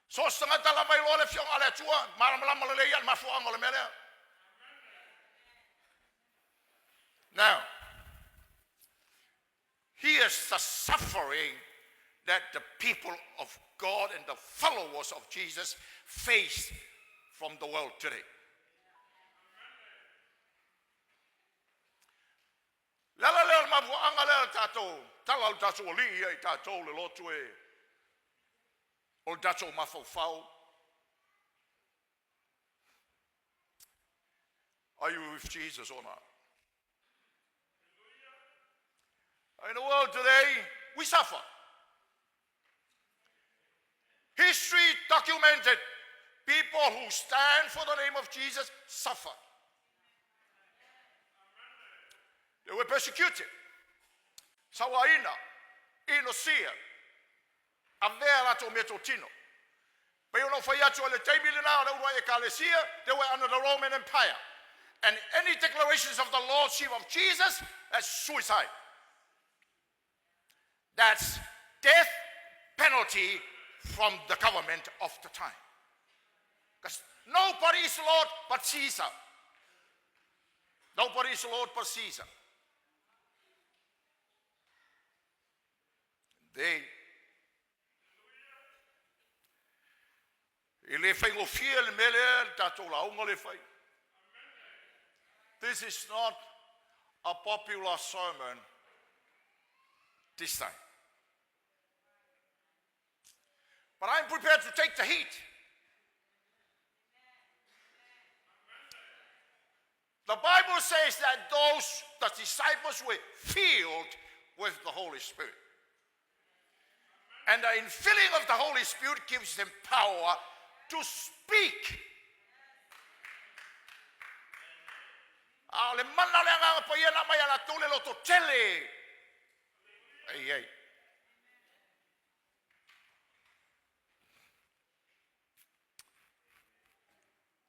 So se tagata lava iloa le afioga a le Atua, malamalama lelei ia le mafuaaga o le mea lea. Now, here's the suffering that the people of God and the followers of Jesus face from the world today. Le ala lea o le mafuaaga lea le tatou tala o le tatou alii ia i tatou le lotu e o le tatou mafaufau. Are you with Jesus or not? In the world today, we suffer. History documented people who stand for the name of Jesus suffer. They were persecuted. Sauaina, inosia, avea latou meatotino. Pei ona ou fai atu o le taimi lena o le uluai ekalesia, they were under the Roman Empire. And any declarations of the Lordship of Jesus, that's suicide. That's death penalty. from the government of the time. Because nobody is Lord but Caesar. Nobody is Lord but Caesar. They E le faigofie le mea lea le tatou lauga le fai. This is not a popular sermon this time. But I'm prepared to take the heat. The Bible says that those, the disciples were filled with the Holy Spirit. And the infilling of the Holy Spirit gives them power to speak. A o le mana o le Agaga Paia na aumai ia latou le lototele. Ai ai.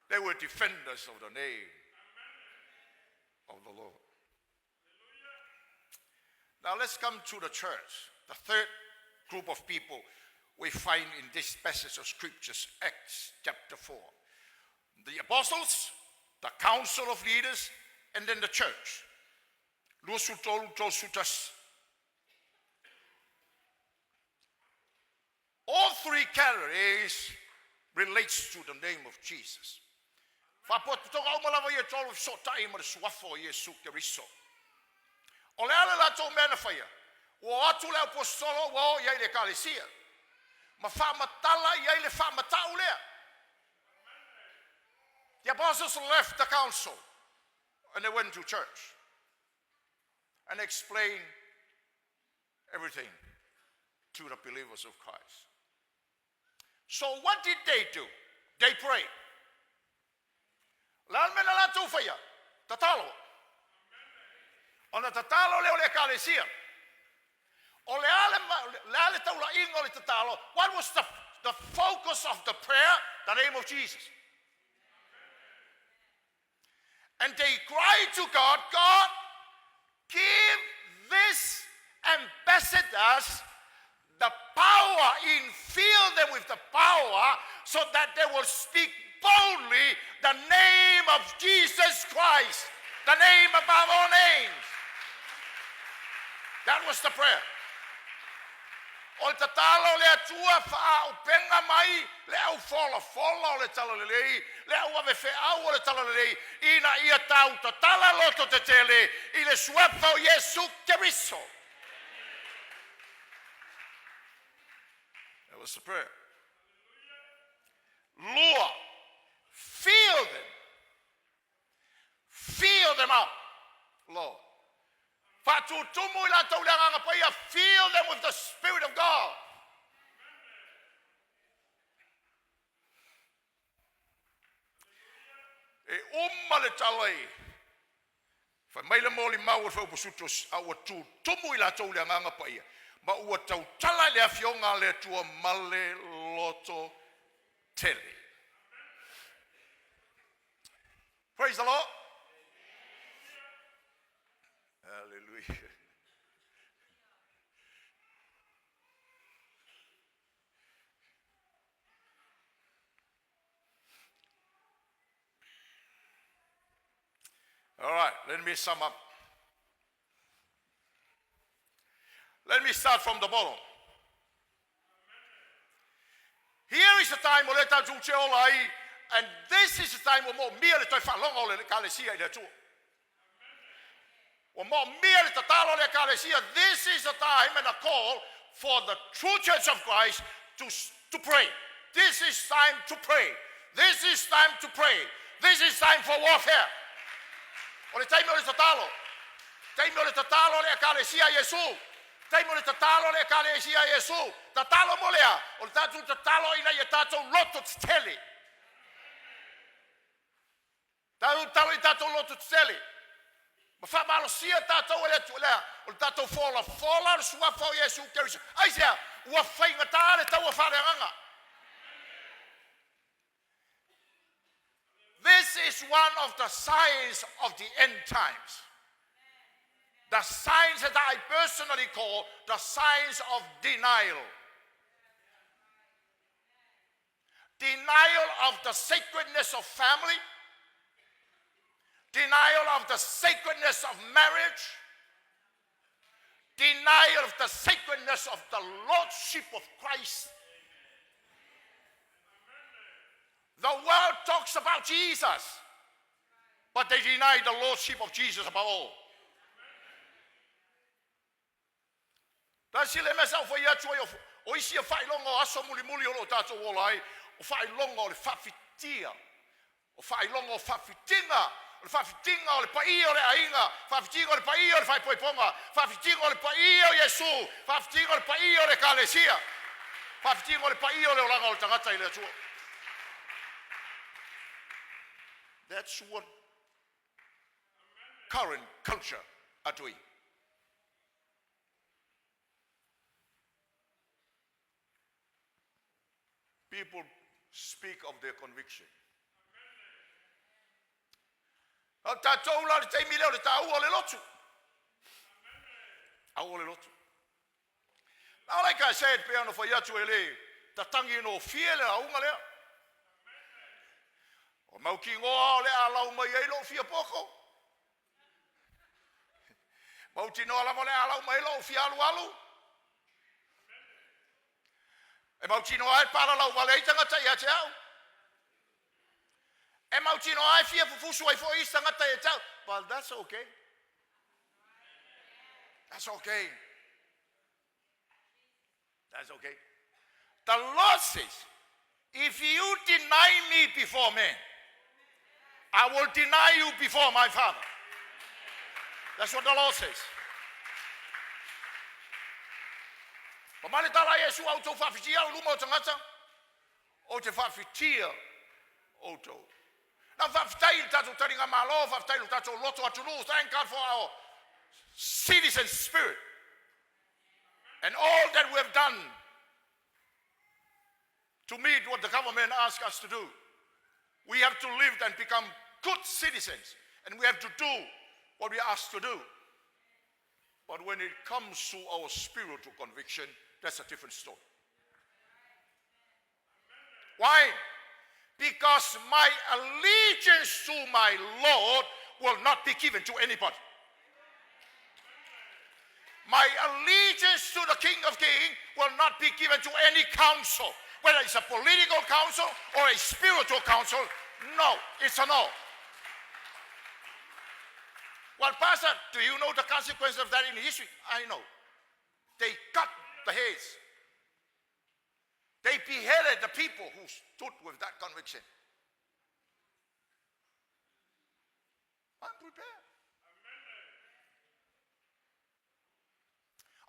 They were defenders of the name of the Lord. Now let's come to the church, the third group of people we find in this passage of scriptures, Acts chapter 4. The apostles, the council of leaders, and then the church. 23, 31. All three categories relates to the name of Jesus. Faapotopotoga uma lava ia e tolu e fesootai ma le suafa o Iesu Keriso. O le a le latou mea na faia? Ua o atu le Aposetolo ua o i ai i le Ekalesia, ma faamatala i ai le faamatau lea. The apostles left the council and they went to church and explained everything to the believers of Christ. So what did they do? They prayed. O le a le mea na latou faia? Tatalo. Ona tatalo lea o le Ekalesia. O le a le, le, a le taulaiga o le tatalo? What was the focus of the prayer? The name of Jesus. And they cried to God, God, give this ambassadors the power, infill them with the power so that they will speak boldly the name of Jesus Christ, the name above all names. That was the prayer. O le tatalo le Atua faaauupega mai le au folafola o le talalelei, le au ave feau o le talalelei, ina ia tau tatala loto tetele i le suafa o Iesu Keriso. That was the prayer. Lua, fill them. Fill them up, Lord. Faatutumu i latou le Agaga Paia, fill them with the Spirit of God. E uma le tala i fai mai le molimau o le faupusuto a ua tutumu i latou le Agaga Paia ma ua tautala i le afioga a le Atua ma le loto tele. Praise the Lord. Hallelujah. All right, let me sum up. Let me start from the bottom. Here is the time o lea tatou te ola ai, and this is the time ua moomia le toe faaloga o le Ekalesia i le Atua. Ua moomia le tatalo a le Ekalesia. This is the time and a call for the true church of Christ to pray. This is time to pray. This is time to pray. This is time for warfare. O le taimi o le tatalo. Taimi o le tatalo a le Ekalesia a Iesu. Taimi o le tatalo a le Ekalesia a Iesu. Tatalo mo le a? O le tatou tatalo ina ia tatou loto tetele. Tatou tatalo i tatou loto tetele. Ma faamalosia tatou e le Atua lea o le tatou folafola o le suafa o Iesu Keriso. Aisea? Ua faigata le taua faaleagaga. This is one of the signs of the end times. The signs that I personally call the signs of denial. Denial of the sacredness of family, denial of the sacredness of marriage, denial of the sacredness of the lordship of Christ. The world talks about Jesus, but they deny the lordship of Jesus above all. Tasi le mea sa ou fai atu ai, o isi ia faailoga o aso mulimuli o lo o tatou ola ai, o faailoga o le faafitia, o faailoga o faafitiga, o le faafitiga o le paia o le aiga, faafitiga o le paia o le faaipoipoga, faafitiga o le paia o Iesu, faafitiga o le paia o le Ekalesia, faafitiga o le paia o le olaga o le tagata i le Atua. That's what current culture are doing. People speak of their conviction. O tatou la le taimi lea o le taua o le lotu. Aua o le lotu. Now like I said, pe ona fai atu e le tatagi no fie le lauga lea. O mautinoa o le a lau mai ai lou fia poko. Mautinoa lava o le a lau mai ai lou fia alualu. E mautinoa ai palalau vale ai tagata ia te au. E mautinoa ai fia fufusu ai foi isi tagata ia te au. But that's okay. That's okay. That's okay. The Lord says, if you deny me before men, I will deny you before my Father. That's what the Lord says. Pa mai le tala a Iesu a outou faafitia au i luma o tagata, ou te faafitia outou. Na faafetai i le tatou taliga malo, faafetai i lo tatou loto atunuu. Thank God for our citizen spirit and all that we have done to meet what the government asks us to do. We have to live and become good citizens, and we have to do what we are asked to do. But when it comes to our spiritual conviction, that's a different story. Why? Because my allegiance to my Lord will not be given to anybody. My allegiance to the King of Kings will not be given to any council, whether it's a political council or a spiritual council. No, it's a no. Well, Pastor, do you know the consequence of that in history? I know. They cut the heads. They beheaded the people who stood with that conviction. I'm prepared.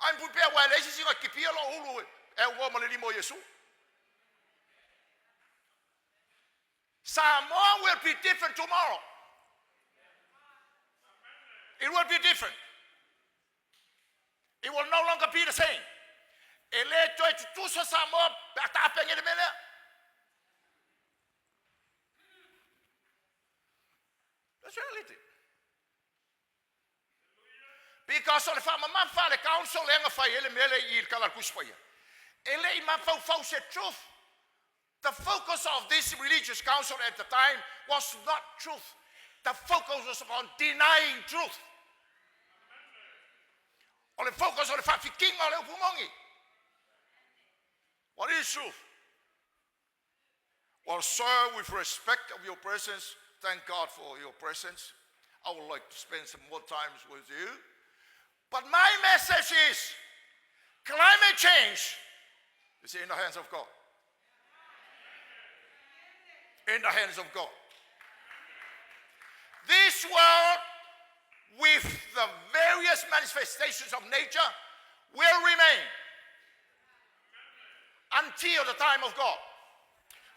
I'm prepared. Ua e leai se isi na kipia lou ulu e augoa ma le lima o Iesu. Samoa will be different tomorrow. It will be different. It will no longer be the same. E le toe tutusa Samoa pe a taapenge le mea lea. That's reality. Because o le faamamafa a le council lea na fai ai le mea lea i le Tala o le Tusi Paia, e le i mafaufau se truth. The focus of this religious council at the time was not truth. The focus was upon denying truth. O le focus o le faafikiga o le upu moni. What is truth? Well, sir, with respect of your presence, thank God for your presence. I would like to spend some more times with you. But my message is climate change is in the hands of God. In the hands of God. This world, with the various manifestations of nature, will remain until the time of God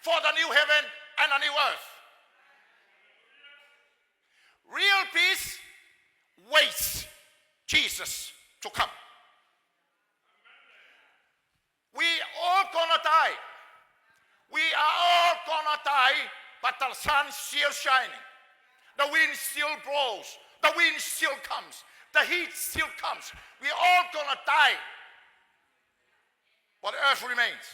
for the new heaven and a new earth. Real peace waits Jesus to come. We all gonna die. We are all gonna die, but the sun's still shining. The wind still blows. The wind still comes. The heat still comes. We all gonna die, but earth remains.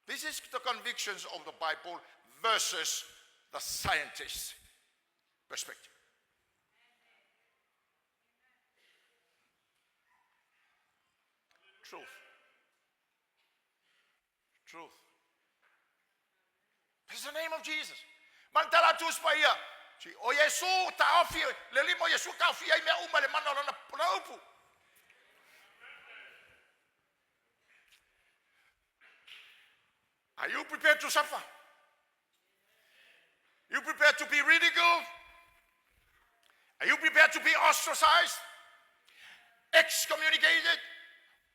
This is the convictions of the Bible versus the scientist's perspective. Truth. Truth. It's the name of Jesus. Ma le tala a Tusi Paia, o Iesu taofi, le lima o Iesu taofia ai mea uma i le mana o lana upu. Are you prepared to suffer? You prepared to be ridiculed? Are you prepared to be ostracized? Excommunicated?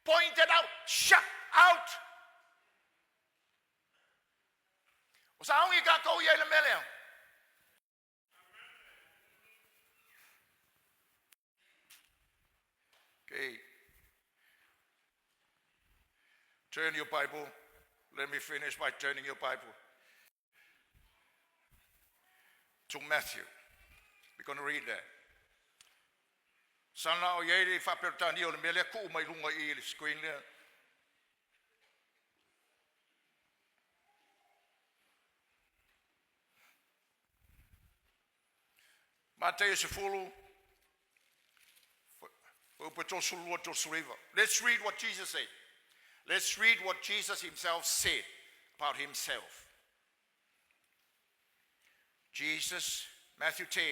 Pointed out? Shut out? O sauni kākou ia i le mea lea. Okay. Turn your Bible. Let me finish by turning your Bible to Matthew. We're going to read that. Sana o iai le faaperetania o le mea lea tuu mai luga i le screen lea. Mateio 10, fuaiupu e 32 39. Let's read what Jesus said. Let's read what Jesus himself said about himself. Jesus, Matthew 10,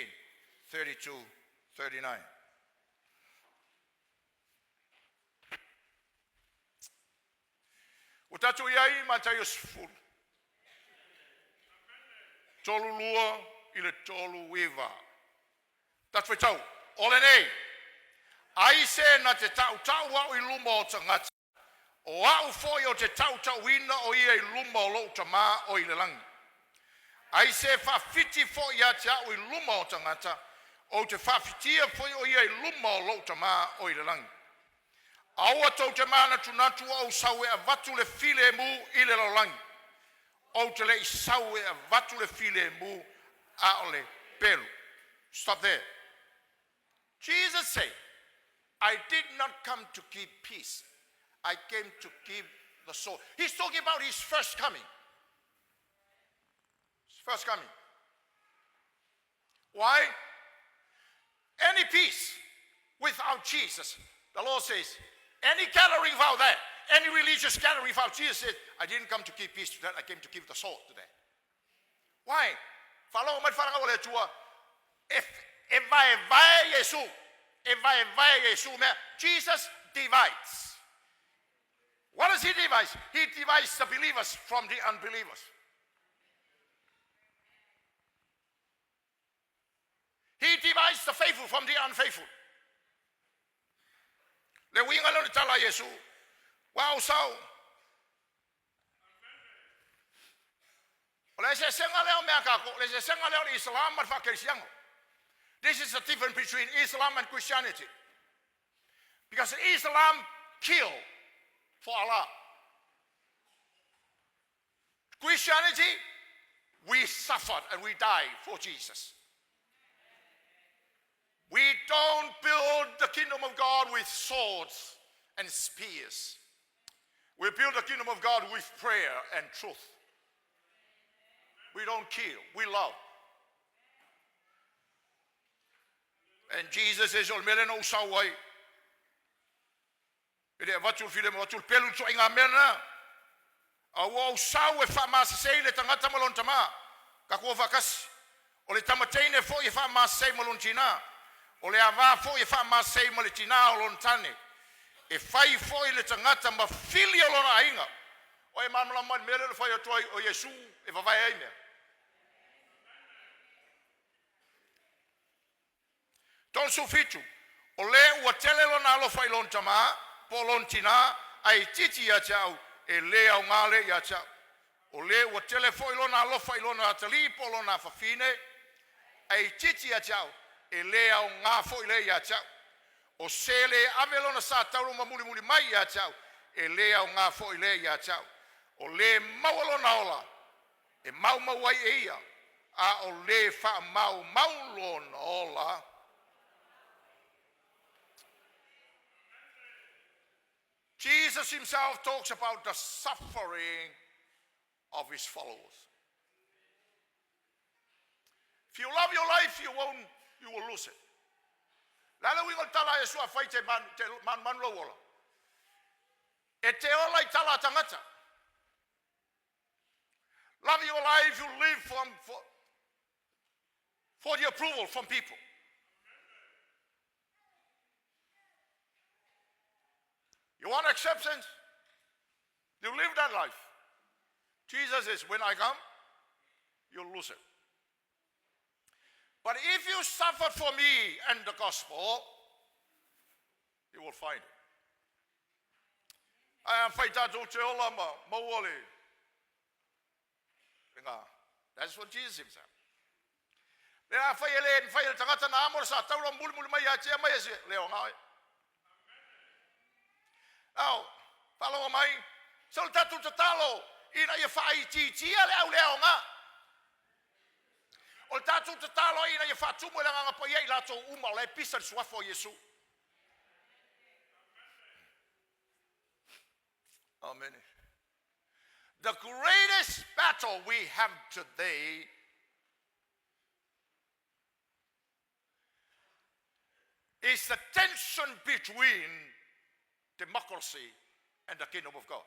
32, 39. Ua tatou i ai i Mataio 10, 32 i le 39. Tatou faitau, o lenei, ai se na te tautau au i luma o tagata, o au foi o te tautauina o ia i luma o lou Tamā o i le lagi. Ai se faafiti foi ia te au i luma o tagata, ou te faafitia foi o ia i luma o lou Tamā o i le lagi. Aua tou te manatunatu ua ou sau e avatu le filemu i le lalolagi. Ou te le i sau e avatu le filemu a o le pelu. Stop there. Jesus said, I did not come to give peace. I came to give the sword. He's talking about his first coming. His first coming. Why? Any peace without Jesus. The Lord says, any gathering without that, any religious gathering without Jesus said, I didn't come to give peace to that, I came to give the sword to that. Why? Faalogo mai le fanau a le Atua, e vaevae Iesu, e vaevae Iesu mea. Jesus divides. What does he divide? He divides the believers from the unbelievers. He divides the faithful from the unfaithful. Le uiga lea o le tala a Iesu, ua ou sau. O le eseesega lea o mea a kākou, o le eseesega lea o le Islam ma le faakerisiano. This is the difference between Islam and Christianity. Because Islam kill for Allah. Christianity, we suffered and we died for Jesus. We don't build the kingdom of God with swords and spears. We build the kingdom of God with prayer and truth. We don't kill, we love. And Jesus says, o le mea lea na ou sau ai, e le avatu le filemu, avatu le pelu i le ituaiga mea lena. A ua ou sau e faamasese i le tagata ma lona tamā, tatou o faatasi. O le tama teine foi e faamasese ma lona tinā, o le avā foi e faamasese ma le tinā o lona tane. E fai foi le tagata ma fili o lona aiga. O e malamalama mai i le mea lea na fai atu ai o Iesu e vavae ai mea. 37, O le ua tele lona alofa i lona tamā, po o lona tinā, ae itiiti ia te au, e lē aoga lea ia te au. O le ua tele foi lona alofa i lona atalii po o lona afafine, ae itiiti ia te au, e lē aoga foi lea ia te au. O se lē ave lona sa tauro ma mulimuli mai ia te au, e lē aoga foi lea ia te au. O le maua lona ola, e maumau ai e ia, a o lē faamaumau lona ola. Jesus himself talks about the suffering. of his followers. If you love your life, you won't, you will lose it. Le a le uiga o le tala a Iesu afai te manu, te manumanu lou ola? E te ola i tala a tagata. Love your life, you live from, for the approval from people. You want acceptance? You live that life. Jesus says, when I come, you'll lose it. But if you suffer for me and the gospel, you will find it. Ae afai tatou te ola ma maua le ngā. That's what Jesus himself. Le afai e le mafai e le tagata na amo le sa taula mulimuli mai ia tea mai e se leo ngā oe. Ao, faalogo mai, se o le tatou tatalo ina ia faaitiitia le au le aoga. O le tatou tatalo ina ia faatumu e le Agaga Paia i latou uma o la e pisa le suafa o Iesu. Amen. The greatest battle we have today is the tension between democracy and the kingdom of God.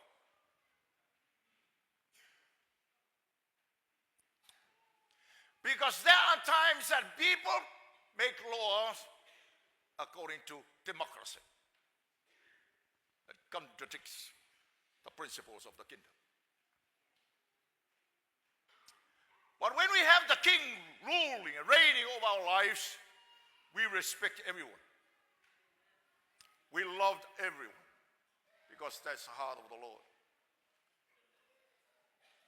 Because there are times that people make laws according to democracy that contradicts the principles of the kingdom. But when we have the king ruling and reigning over our lives, we respect everyone. We loved everyone because that's the heart of the Lord.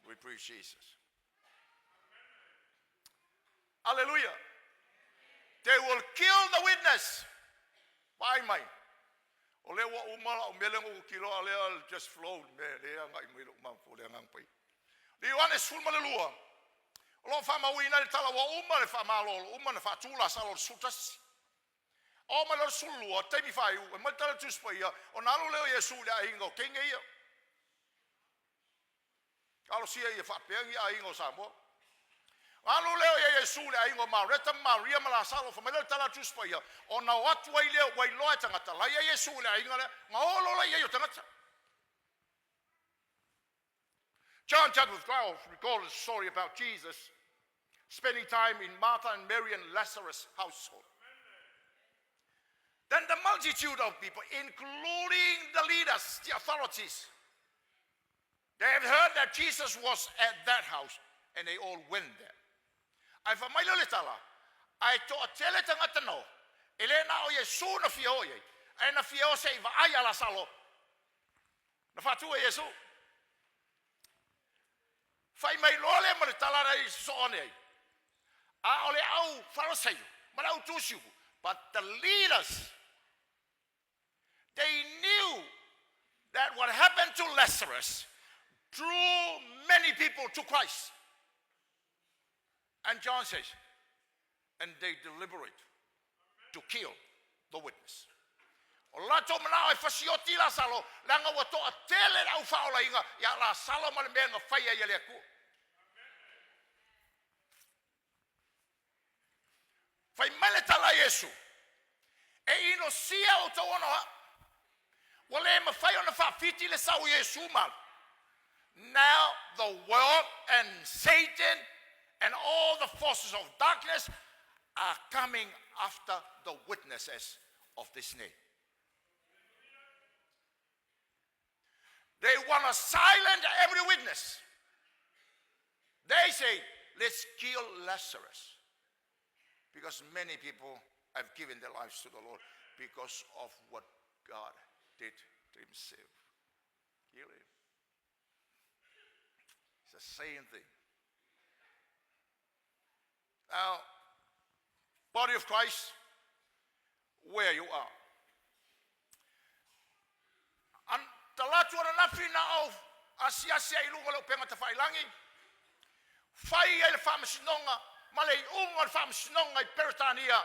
We preach Jesus. Hallelujah. They will kill the witness. Vaai mai. O lea ua uma lau mea lea na ou kilo a lea just flow mea lea agai mai lou mafaufau le agaga paia. Le Ioane 12, o lo o faamauina ai le tala ua uma le faamalolo, uma na faatu Lasalo i le 11. Oo mai loa le 12, taimi faaiu, e aumai le tala a le Tusi Paia, ona alu lea o Iesu i le aiga o teine ia. Talosia ia faapea ni aiga o Samoa. Alu lea o Iesu i le aiga o Mareta ma Maria ma Lasalo, fai mai lea o le tala a le Tusi Paia, ona o atu ai lea ua iloa e tagata, la e i ai Iesu i le aiga lea, na o loa la i ai o tagata. John chapter 12 recorded a story about Jesus spending time in Martha and Mary and Lazarus' household. Then the multitude of people, including the leaders, the authorities, they had heard that Jesus was at that house and they all went there. Ae fai mai lea o le tala, ae toatele tagata na o, e le na o Iesu na fia o i ai, ae na fia o se i vaai ia Lasalo na faatu e Iesu. Fai mai loa lea ma le tala na i sosoo ane ai, a o le au Fariseio ma le au Tusiupu, but the leaders, they knew that what happened to Lazarus drew many people to Christ. And John says, and they deliberate to kill the witness. O le latou manao e fasioti Lasalo, leaga ua toatele le au faaolaina ia Lasalo ma le mea na faia ia le Atua. Fai mai le tala a Iesu, e inosia outou ona o au. Ua le mafai ona faafiti le sau o Iesu ma alu. Now the world and Satan and all the forces of darkness are coming after the witnesses of this name. They want to silence every witness. They say, let's kill Lazarus. Because many people have given their lives to the Lord because of what God did to himself. Kill him. It's the same thing. Now, body of Christ, where you are. An talatu ananafi na au asiasi ai i luga o le upega tafailangi, fai ai le faamasinoga ma le iuga o le faamasinoga i Peretania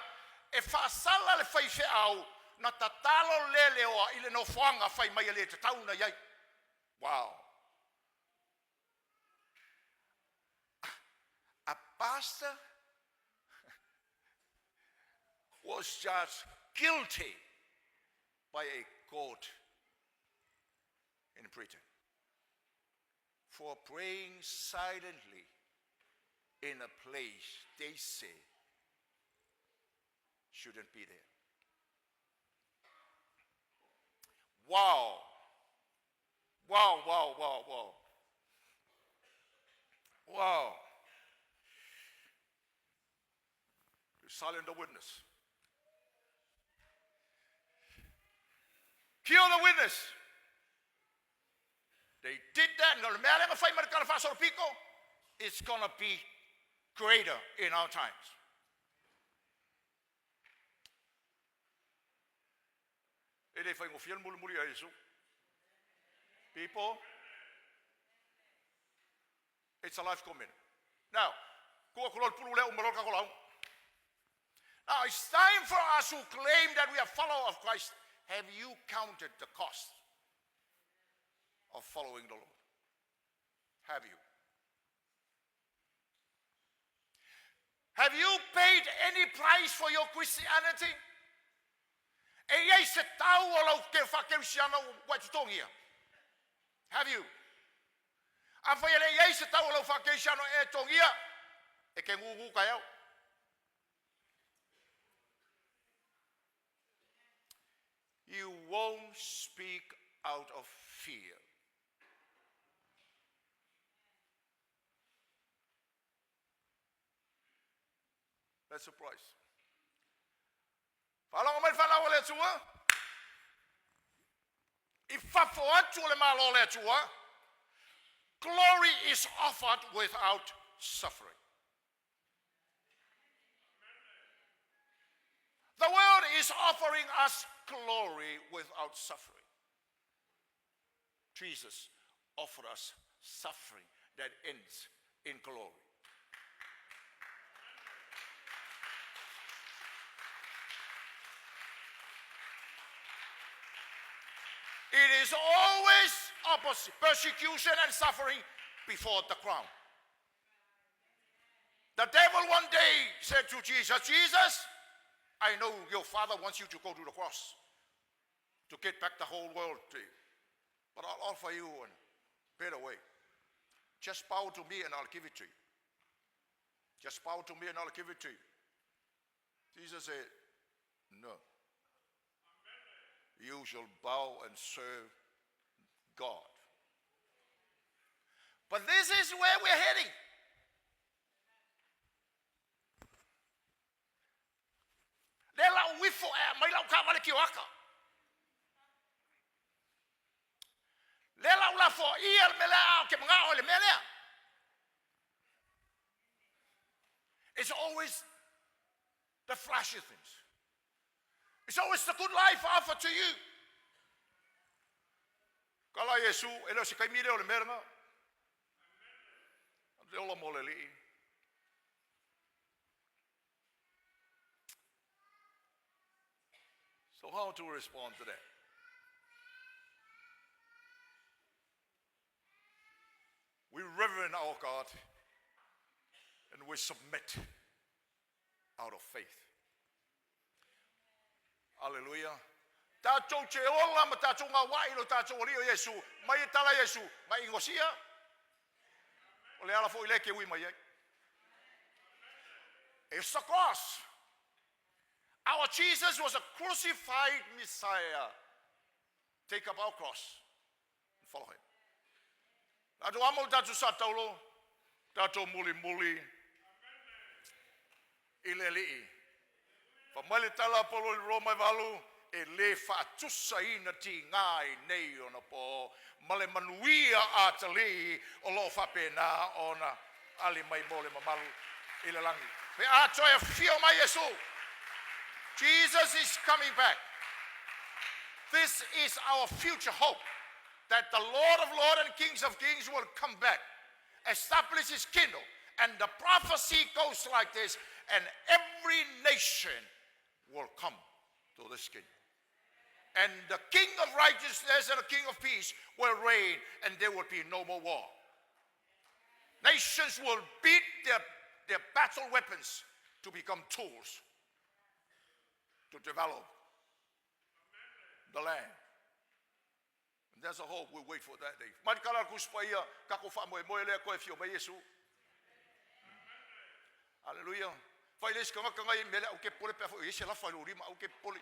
e faasala le faifeau na tatalo leleoa i le nofoaga fai mai e le tatau ona i ai. Wow! pastor was judged guilty by a court in Britain for praying silently in a place they say shouldn't be there. Wow. Wow. Wow. To silence the witness. Kill the witness. They did that. No le mea lea na fai ma le tala faasolopito, it's gonna be greater in our times. E le faigofie le mulimuli a Iesu. People, it's a life commitment. Now, tuu atu loa le pulu lea uma loa le tatou lauga. Now, it's time for us who claim that we are follower of Christ. Have you counted the cost of following the Lord? Have you? Have you paid any price for your Christianity? E i ai se tau o lau faakerisiano ua e totogia? Have you? Afai e le i ai se tau o lau faakerisiano e totogia, e te gūgū taeao. You won't speak out of fear. That's the price. Faalogo mai le fanau a le Atua? I fafo atu o le Malo o le Atua, glory is offered without suffering. The world is offering us glory without suffering. Jesus offered us suffering that ends in glory. It is always opposite, persecution and suffering before the crown. The devil one day said to Jesus, Jesus, I know your father wants you to go to the cross to get back the whole world to you. But I'll offer you a better way. Just bow to me and I'll give it to you. Just bow to me and I'll give it to you. Jesus said, No. You shall bow and serve God. But this is where we're heading. Lea la ou ifo e aumai lau taavale tioata. Lea la ou lafoaia le mea lea a ou te manao i le mea lea. It's always the flashy things. It's always the good life offered to you. Kala Iesu, e le o se taimi lea o le mea lena. Le ola mo le alii. So how to respond to that? We reverend our God and we submit out of faith. Hallelujah. Tatou te ola ma tatou gauai i lo tatou Alii o Iesu, mai e tala Iesu, mai ingosia. O le ala foi lea e te ui mai ai. It's the cross. Our Jesus was a crucified Messiah. Take up our cross and follow him. Tatou amo le tatou sa taulo, tatou mulimuli i le Alii. Fai mai le tala a Paulo i le Roma e valu, e le faatusaina tiga i nei ona po ma le manuia atalii o lo o faapena ona ali mai mo le mamalu i le lagi. Pe a toe afio mai Iesu. Jesus is coming back. This is our future hope that the Lord of Lords and Kings of Kings will come back, establish his kingdom. And the prophecy goes like this, and every nation will come to this kingdom. And the King of righteousness and the King of peace will reign, and there will be no more war. Nations will beat their their battle weapons to become tools to develop the land. And there's a hope we wait for that day. Mai kala ku spaia ka ko fa moe moe le ko e fio mai Yesu. Hallelujah. Fai le skanga kanga i mele au ke pole pe fo ese la fa lo rima au ke pole.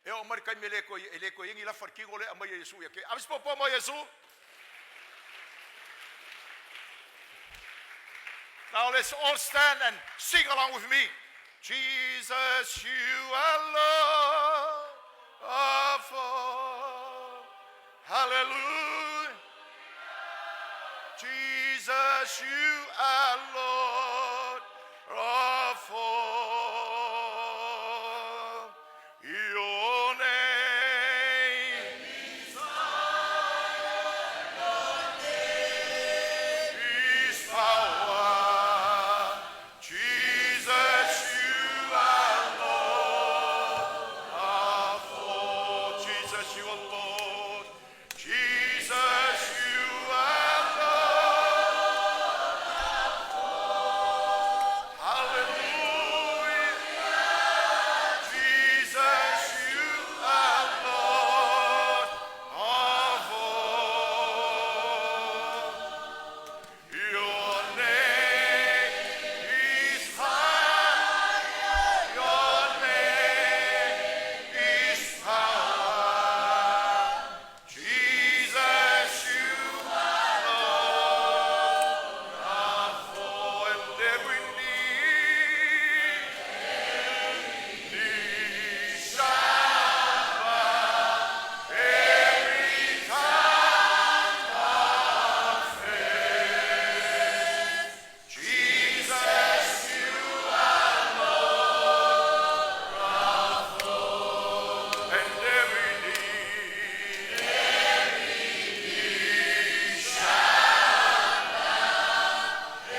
E o mari kai mele ko e le ko ingi la fa kingo le amai Yesu ya ke. Avis po mo Yesu. Now let's all stand and sing along with me. Jesus, you are Lord of all. Hallelujah. Jesus, you are Lord of all. Your name is power. Jesus, you are Lord of all. Jesus, you are Lord. Jesus, you are Lord. Hallelujah. Jesus, you are Lord of all. Your name is high. Your name is power. Jesus, you are Lord of all, and every knee shall bow, every tongue confess. Jesus, you are Lord of all, and every knee shall bow,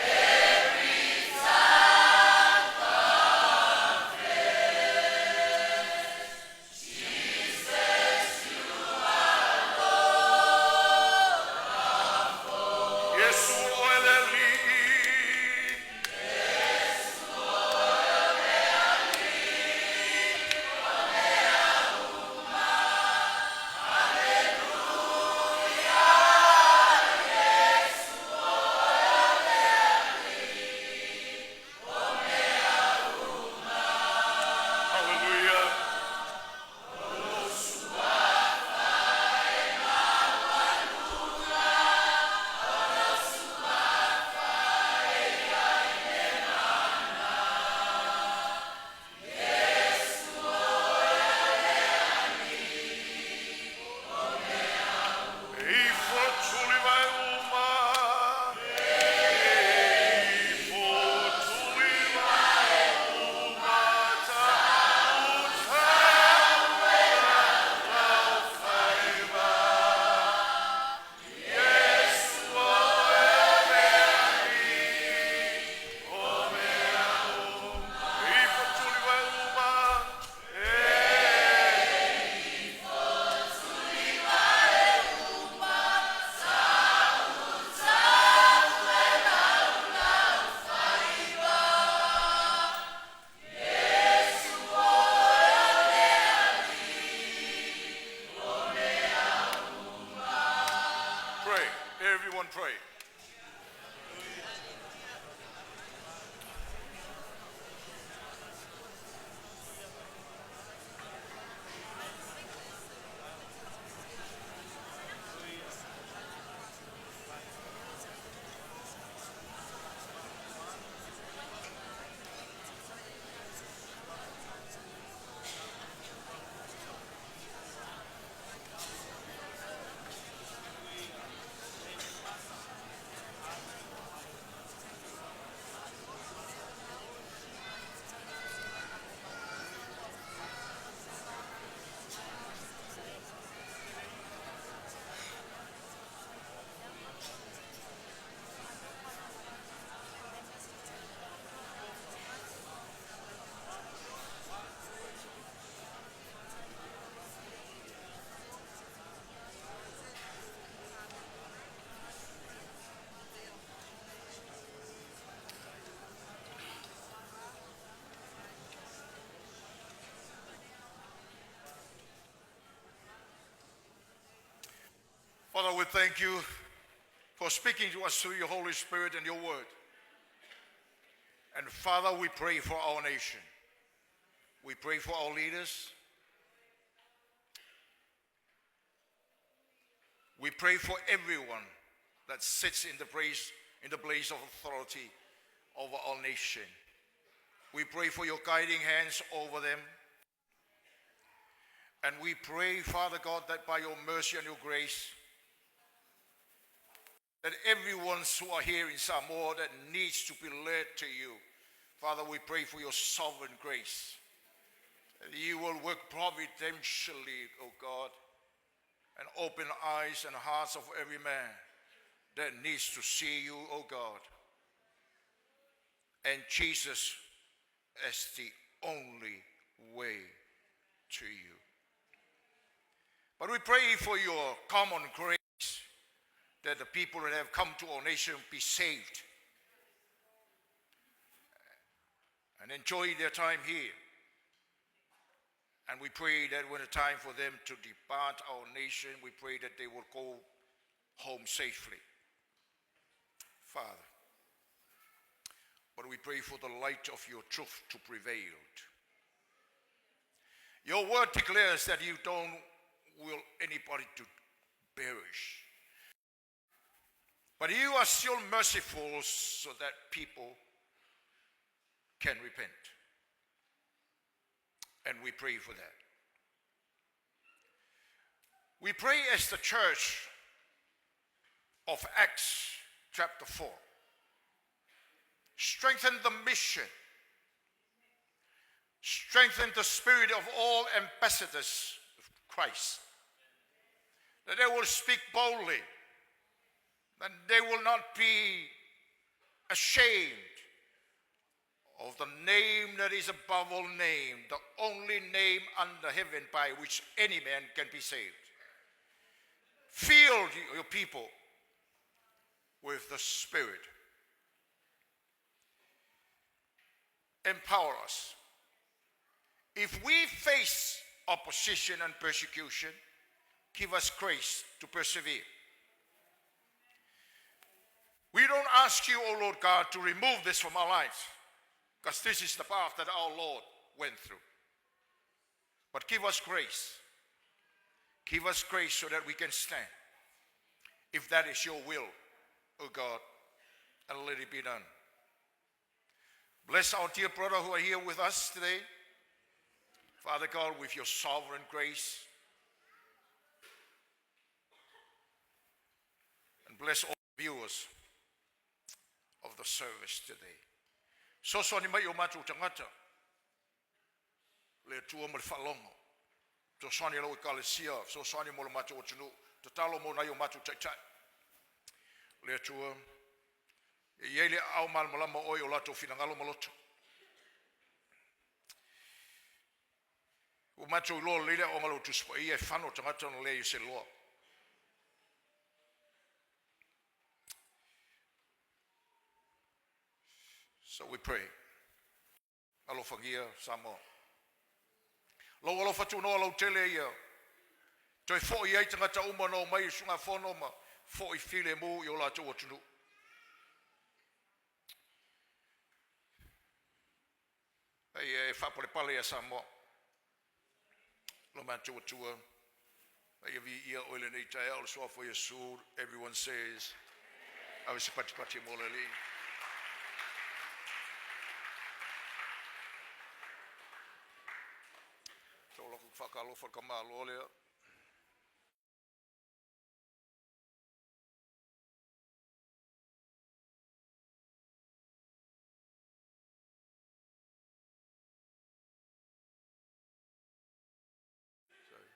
every tongue confess. Jesus, you are Lord of all. Yesu oe le Alii. Hallelujah. Ifo tuli vai uma. Ifo tuli vai uma. Ta uta lau faiva. Yesu oe le Alii, o mea uma. Ifo tuli vai uma. Pray. Everyone pray. Father, we thank you for speaking to us through your Holy Spirit and your word. And Father, we pray for our nation. We pray for our leaders. We pray for everyone that sits in the place of authority over our nation. We pray for your guiding hands over them. And we pray, Father God, that by your mercy and your grace, that everyone who are here in Samoa that needs to be led to you, Father, we pray for your sovereign grace. That you will work providentially, O God, and open eyes and hearts of every man that needs to see you, O God, and Jesus as the only way to you. But we pray for your common grace that the people that have come to our nation be saved and enjoy their time here. And we pray that when the time for them to depart our nation, we pray that they will go home safely. Father, but we pray for the light of your truth to prevail. Your word declares that you don't will anybody to perish. But you are still merciful so that people can repent. And we pray for that. We pray as the church of Acts chapter 4. Strengthen the mission. Strengthen the spirit of all ambassadors of Christ. That they will speak boldly. That they will not be ashamed of the name that is above all name, the only name under heaven by which any man can be saved. Fill your people with the Spirit. Empower us. If we face opposition and persecution, give us grace to persevere. We don't ask you, O Lord God, to remove this from our lives, because this is the path that our Lord went through. But give us grace. Give us grace so that we can stand. If that is your will, O God, and let it be done. Bless our dear brother who are here with us today. Father God, with your sovereign grace. And bless all viewers of the service today. Fesoasoani mai i o matou tagata. Le Atua ma le faalogo. Fesoasoani i lau ekalesia, fesoasoani mo le matou atunuu, tatalo mo nai o matou taitai. Le Atua, e i ai le aao malamalama o oe i o latou finagalo ma loto. Ua matou iloa lelei le aoaoga a lau Tusi Paia e fano tagata ona leai o se iloa. So we pray. Alofagia Samoa. Lou alofa tunoa lautele ia toe fo'i ai tagata uma na omai i usugafono ma fo'i filemu i o latou atunuu. Ai e faapalepale ia Samoa. Lo matou Atua, a ia viia oe i lenei taeao i le suafa o Iesu. Everyone says, ave se patipati mo le Alii. Tau lako whakalofa ka malo lea. Sorry.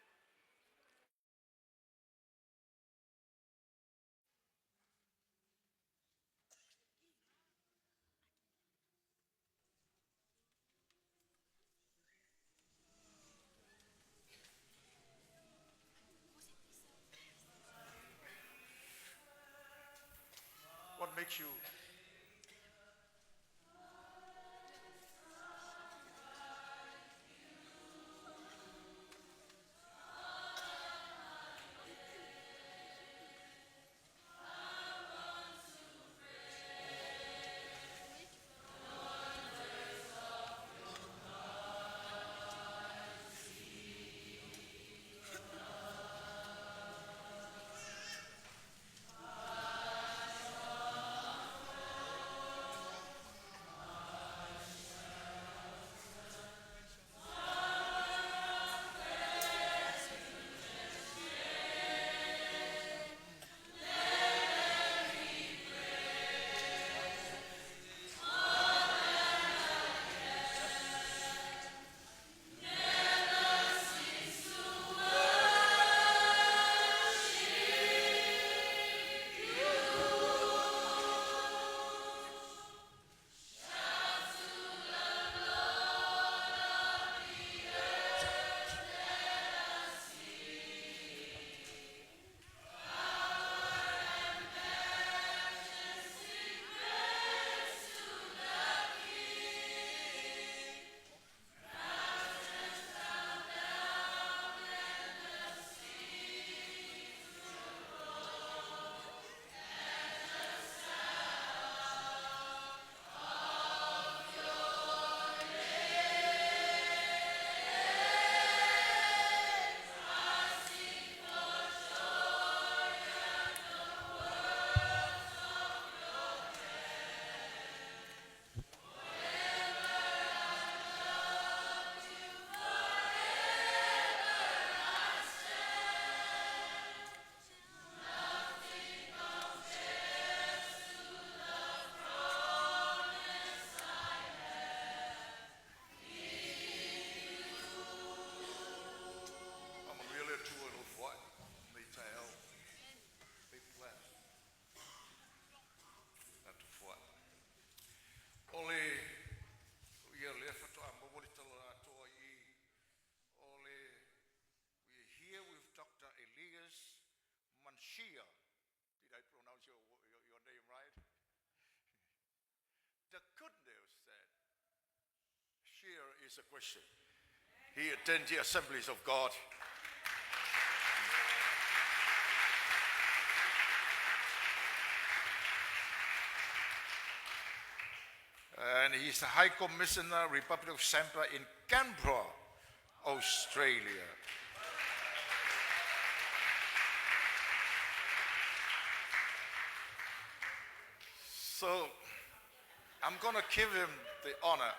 What makes you Shea. Did I pronounce your, your, your name right? The good news that Shea is a Christian. He attends the assemblies of God. And he's the High Commissioner, Republic of Zambia in Canberra, Australia. So I'm going to give him the honor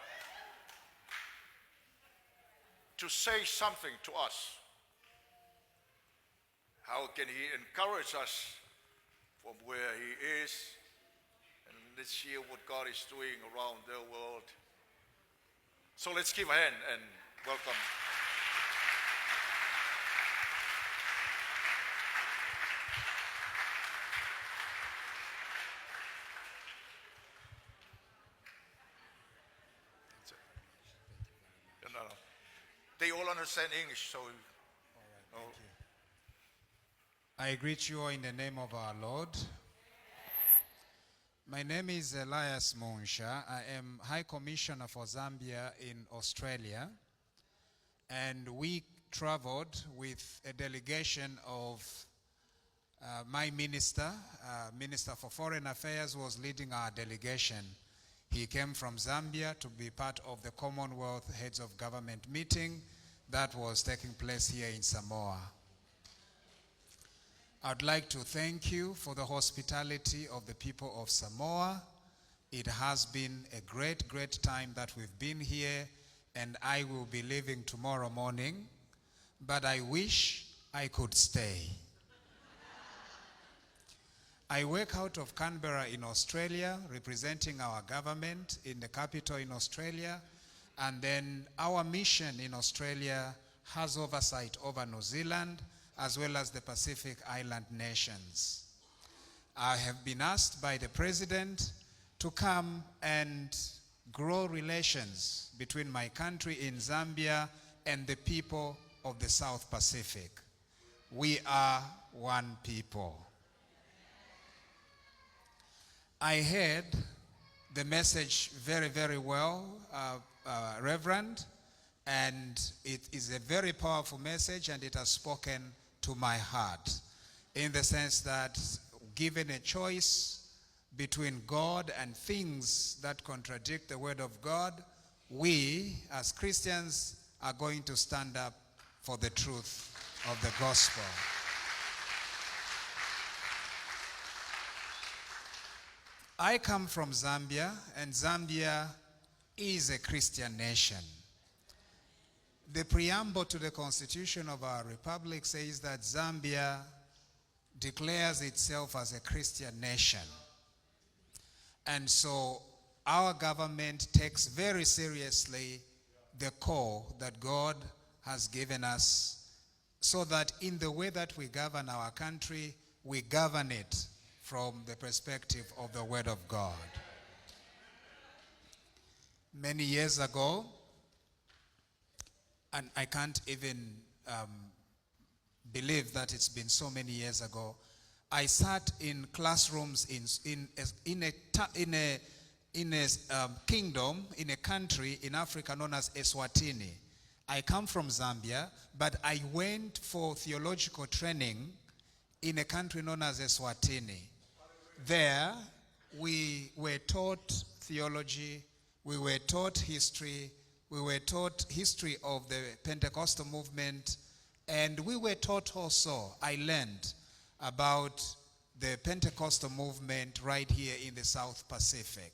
to say something to us. How can he encourage us from where he is? And let's hear what God is doing around the world. So let's give a hand and welcome. No, no. They all understand English, so. All right, thank you. I greet you all in the name of our Lord. My name is Elias Munshya. I am High Commissioner for Zambia in Australia. And we traveled with a delegation of my minister, Minister for Foreign Affairs, was leading our delegation. He came from Zambia to be part of the Commonwealth Heads of Government meeting that was taking place here in Samoa. I'd like to thank you for the hospitality of the people of Samoa. It has been a great, great time that we've been here, and I will be leaving tomorrow morning, but I wish I could stay. I work out of Canberra in Australia, representing our government in the capital in Australia, and then our mission in Australia has oversight over New Zealand as well as the Pacific Island nations. I have been asked by the president to come and grow relations between my country in Zambia and the people of the South Pacific. We are one people. I heard the message very, very well, Reverend, and it is a very powerful message, and it has spoken to my heart in the sense that given a choice between God and things that contradict the word of God, we as Christians are going to stand up for the truth of the gospel. I come from Zambia, and Zambia is a Christian nation. The preamble to the constitution of our republic says that Zambia declares itself as a Christian nation. And so our government takes very seriously the call that God has given us, so that in the way that we govern our country, we govern it from the perspective of the Word of God. Many years ago, and I can't even believe that it's been so many years ago, I sat in classrooms in a kingdom, in a country in Africa known as Eswatini. I come from Zambia, but I went for theological training in a country known as Eswatini. There, we were taught theology, we were taught history, we were taught history of the Pentecostal movement, and we were taught also, I learned about the Pentecostal movement right here in the South Pacific.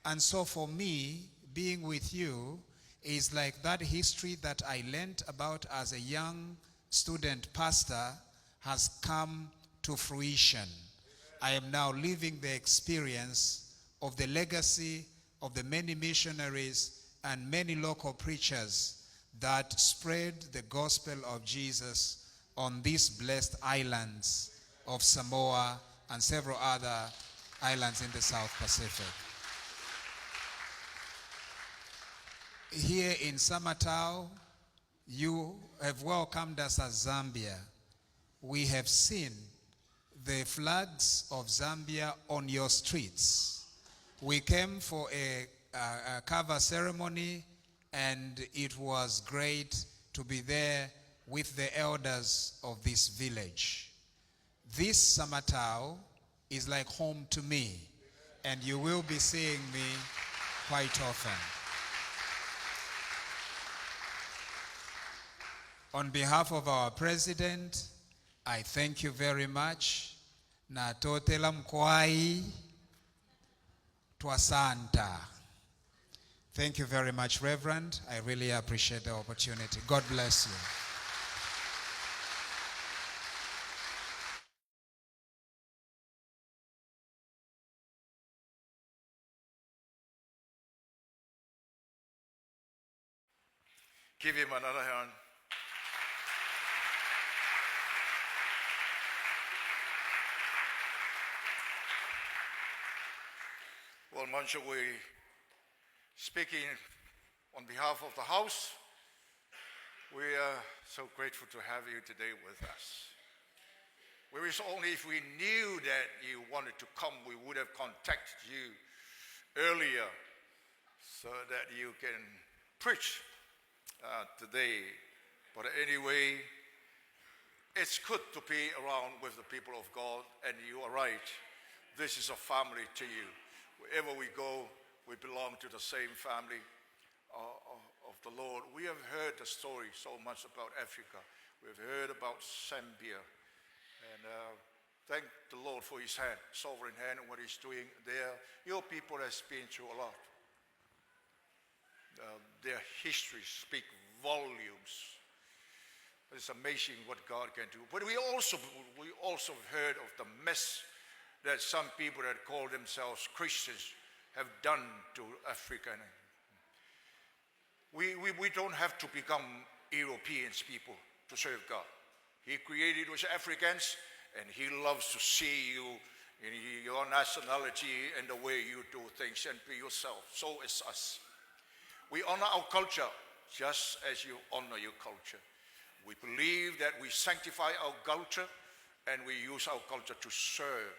And so for me, being with you is like that history that I learned about as a young student pastor has come to fruition. I am now living the experience of the legacy of the many missionaries and many local preachers that spread the gospel of Jesus on these blessed islands of Samoa and several other islands in the South Pacific. Here in Samatau, you have welcomed us as Zambia. We have seen the flags of Zambia on your streets. We came for a kava ceremony, and it was great to be there with the elders of this village. This Samatau is like home to me, and you will be seeing me quite often. On behalf of our president, I thank you very much. Natotela mukwai twasanta. Thank you very much, Reverend. I really appreciate the opportunity. God bless you. Give him another hand. Well, Mantsha, we speaking on behalf of the house. We are so grateful to have you today with us. We wish only if we knew that you wanted to come, we would have contacted you earlier so that you can preach today. But anyway, it's good to be around with the people of God, and you are right. This is a family to you. Wherever we go, we belong to the same family of the Lord. We have heard the story so much about Africa. We've heard about Zambia. And thank the Lord for his hand, sovereign hand, and what he's doing there. Your people has been through a lot. Their history speak volumes. It's amazing what God can do. But we also heard of the mess that some people that call themselves Christians have done to Africa. We don't have to become Europeans people to serve God. He created us Africans, and He loves to see you in your nationality and the way you do things and be yourself. So is us. We honor our culture just as you honor your culture. We believe that we sanctify our culture and we use our culture to serve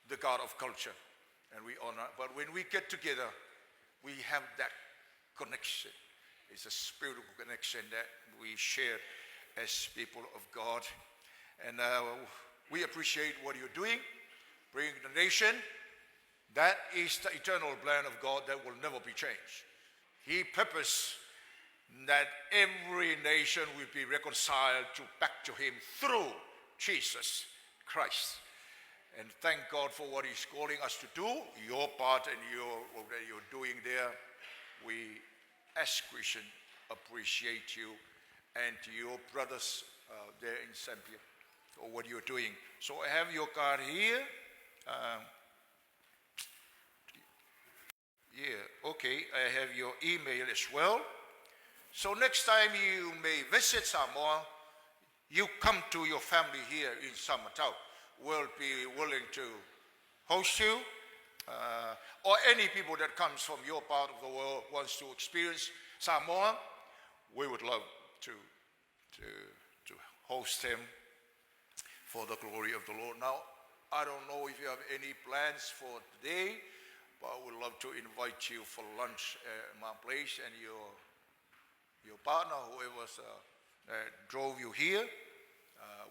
the God of culture. And we honor. But when we get together, we have that connection. It's a spiritual connection that we share as people of God. And we appreciate what you're doing, bringing the nation. That is the eternal plan of God that will never be changed. He purposed that every nation will be reconciled back to Him through Jesus Christ. And thank God for what He's calling us to do, your part and your what you're doing there. We, as Christians, appreciate you and your brothers there in Zambia for what you're doing. So I have your card here. Yeah, okay, I have your email as well. So next time you may visit Samoa, you come to your family here in Samatau. We'll be willing to host you, or any people that comes from your part of the world wants to experience Samoa, we would love to host him for the glory of the Lord. Now, I don't know if you have any plans for today, but I would love to invite you for lunch at my place and your partner, whoever drove you here,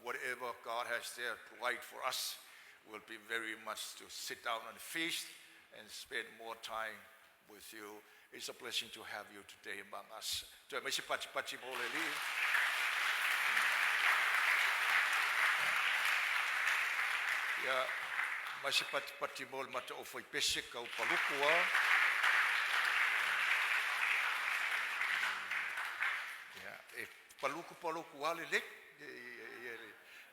whatever God has there provide for us, will be very much to sit down and feast and spend more time with you. It's a blessing to have you today among us. Toe mai se patipati mo le Alii. Ia, mai se patipati mo le mata o fai pese kau paluku a. Ia, e paluku paluku a le le, ia, ia,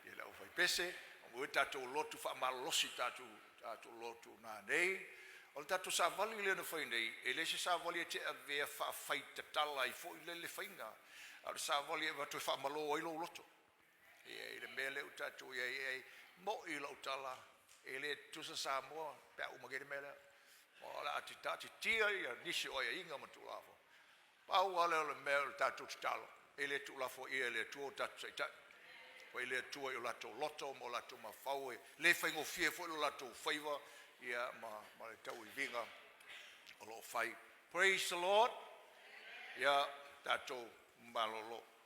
ia le au fai pese, o mo tatou lotu whaamalolosi tatou, tatou lotu nā nei. O le tatou savali le na fai nei, e le se savali e te avea whaawhai tatala i fo i le le whainga. A o le savali e watu e whaamalo ai lo loto. Ia, i le mea le o tatou ia ia mo i lau tala, e le tusa Samoa, pe a uma ke le mea lea. O le a ti ta ti tia ia nisi o ia inga ma tūlafo. Pau ale o le mea o le tatou tatalo, e le tūlafo ia le Atua o tatou taitai. Pai le Atua i o latou loto ma o latou mafaufau e le faigofie foi lo latou faiva ia ma le tauiviga o lo o fai. Praise the Lord. Ia tatou malolo.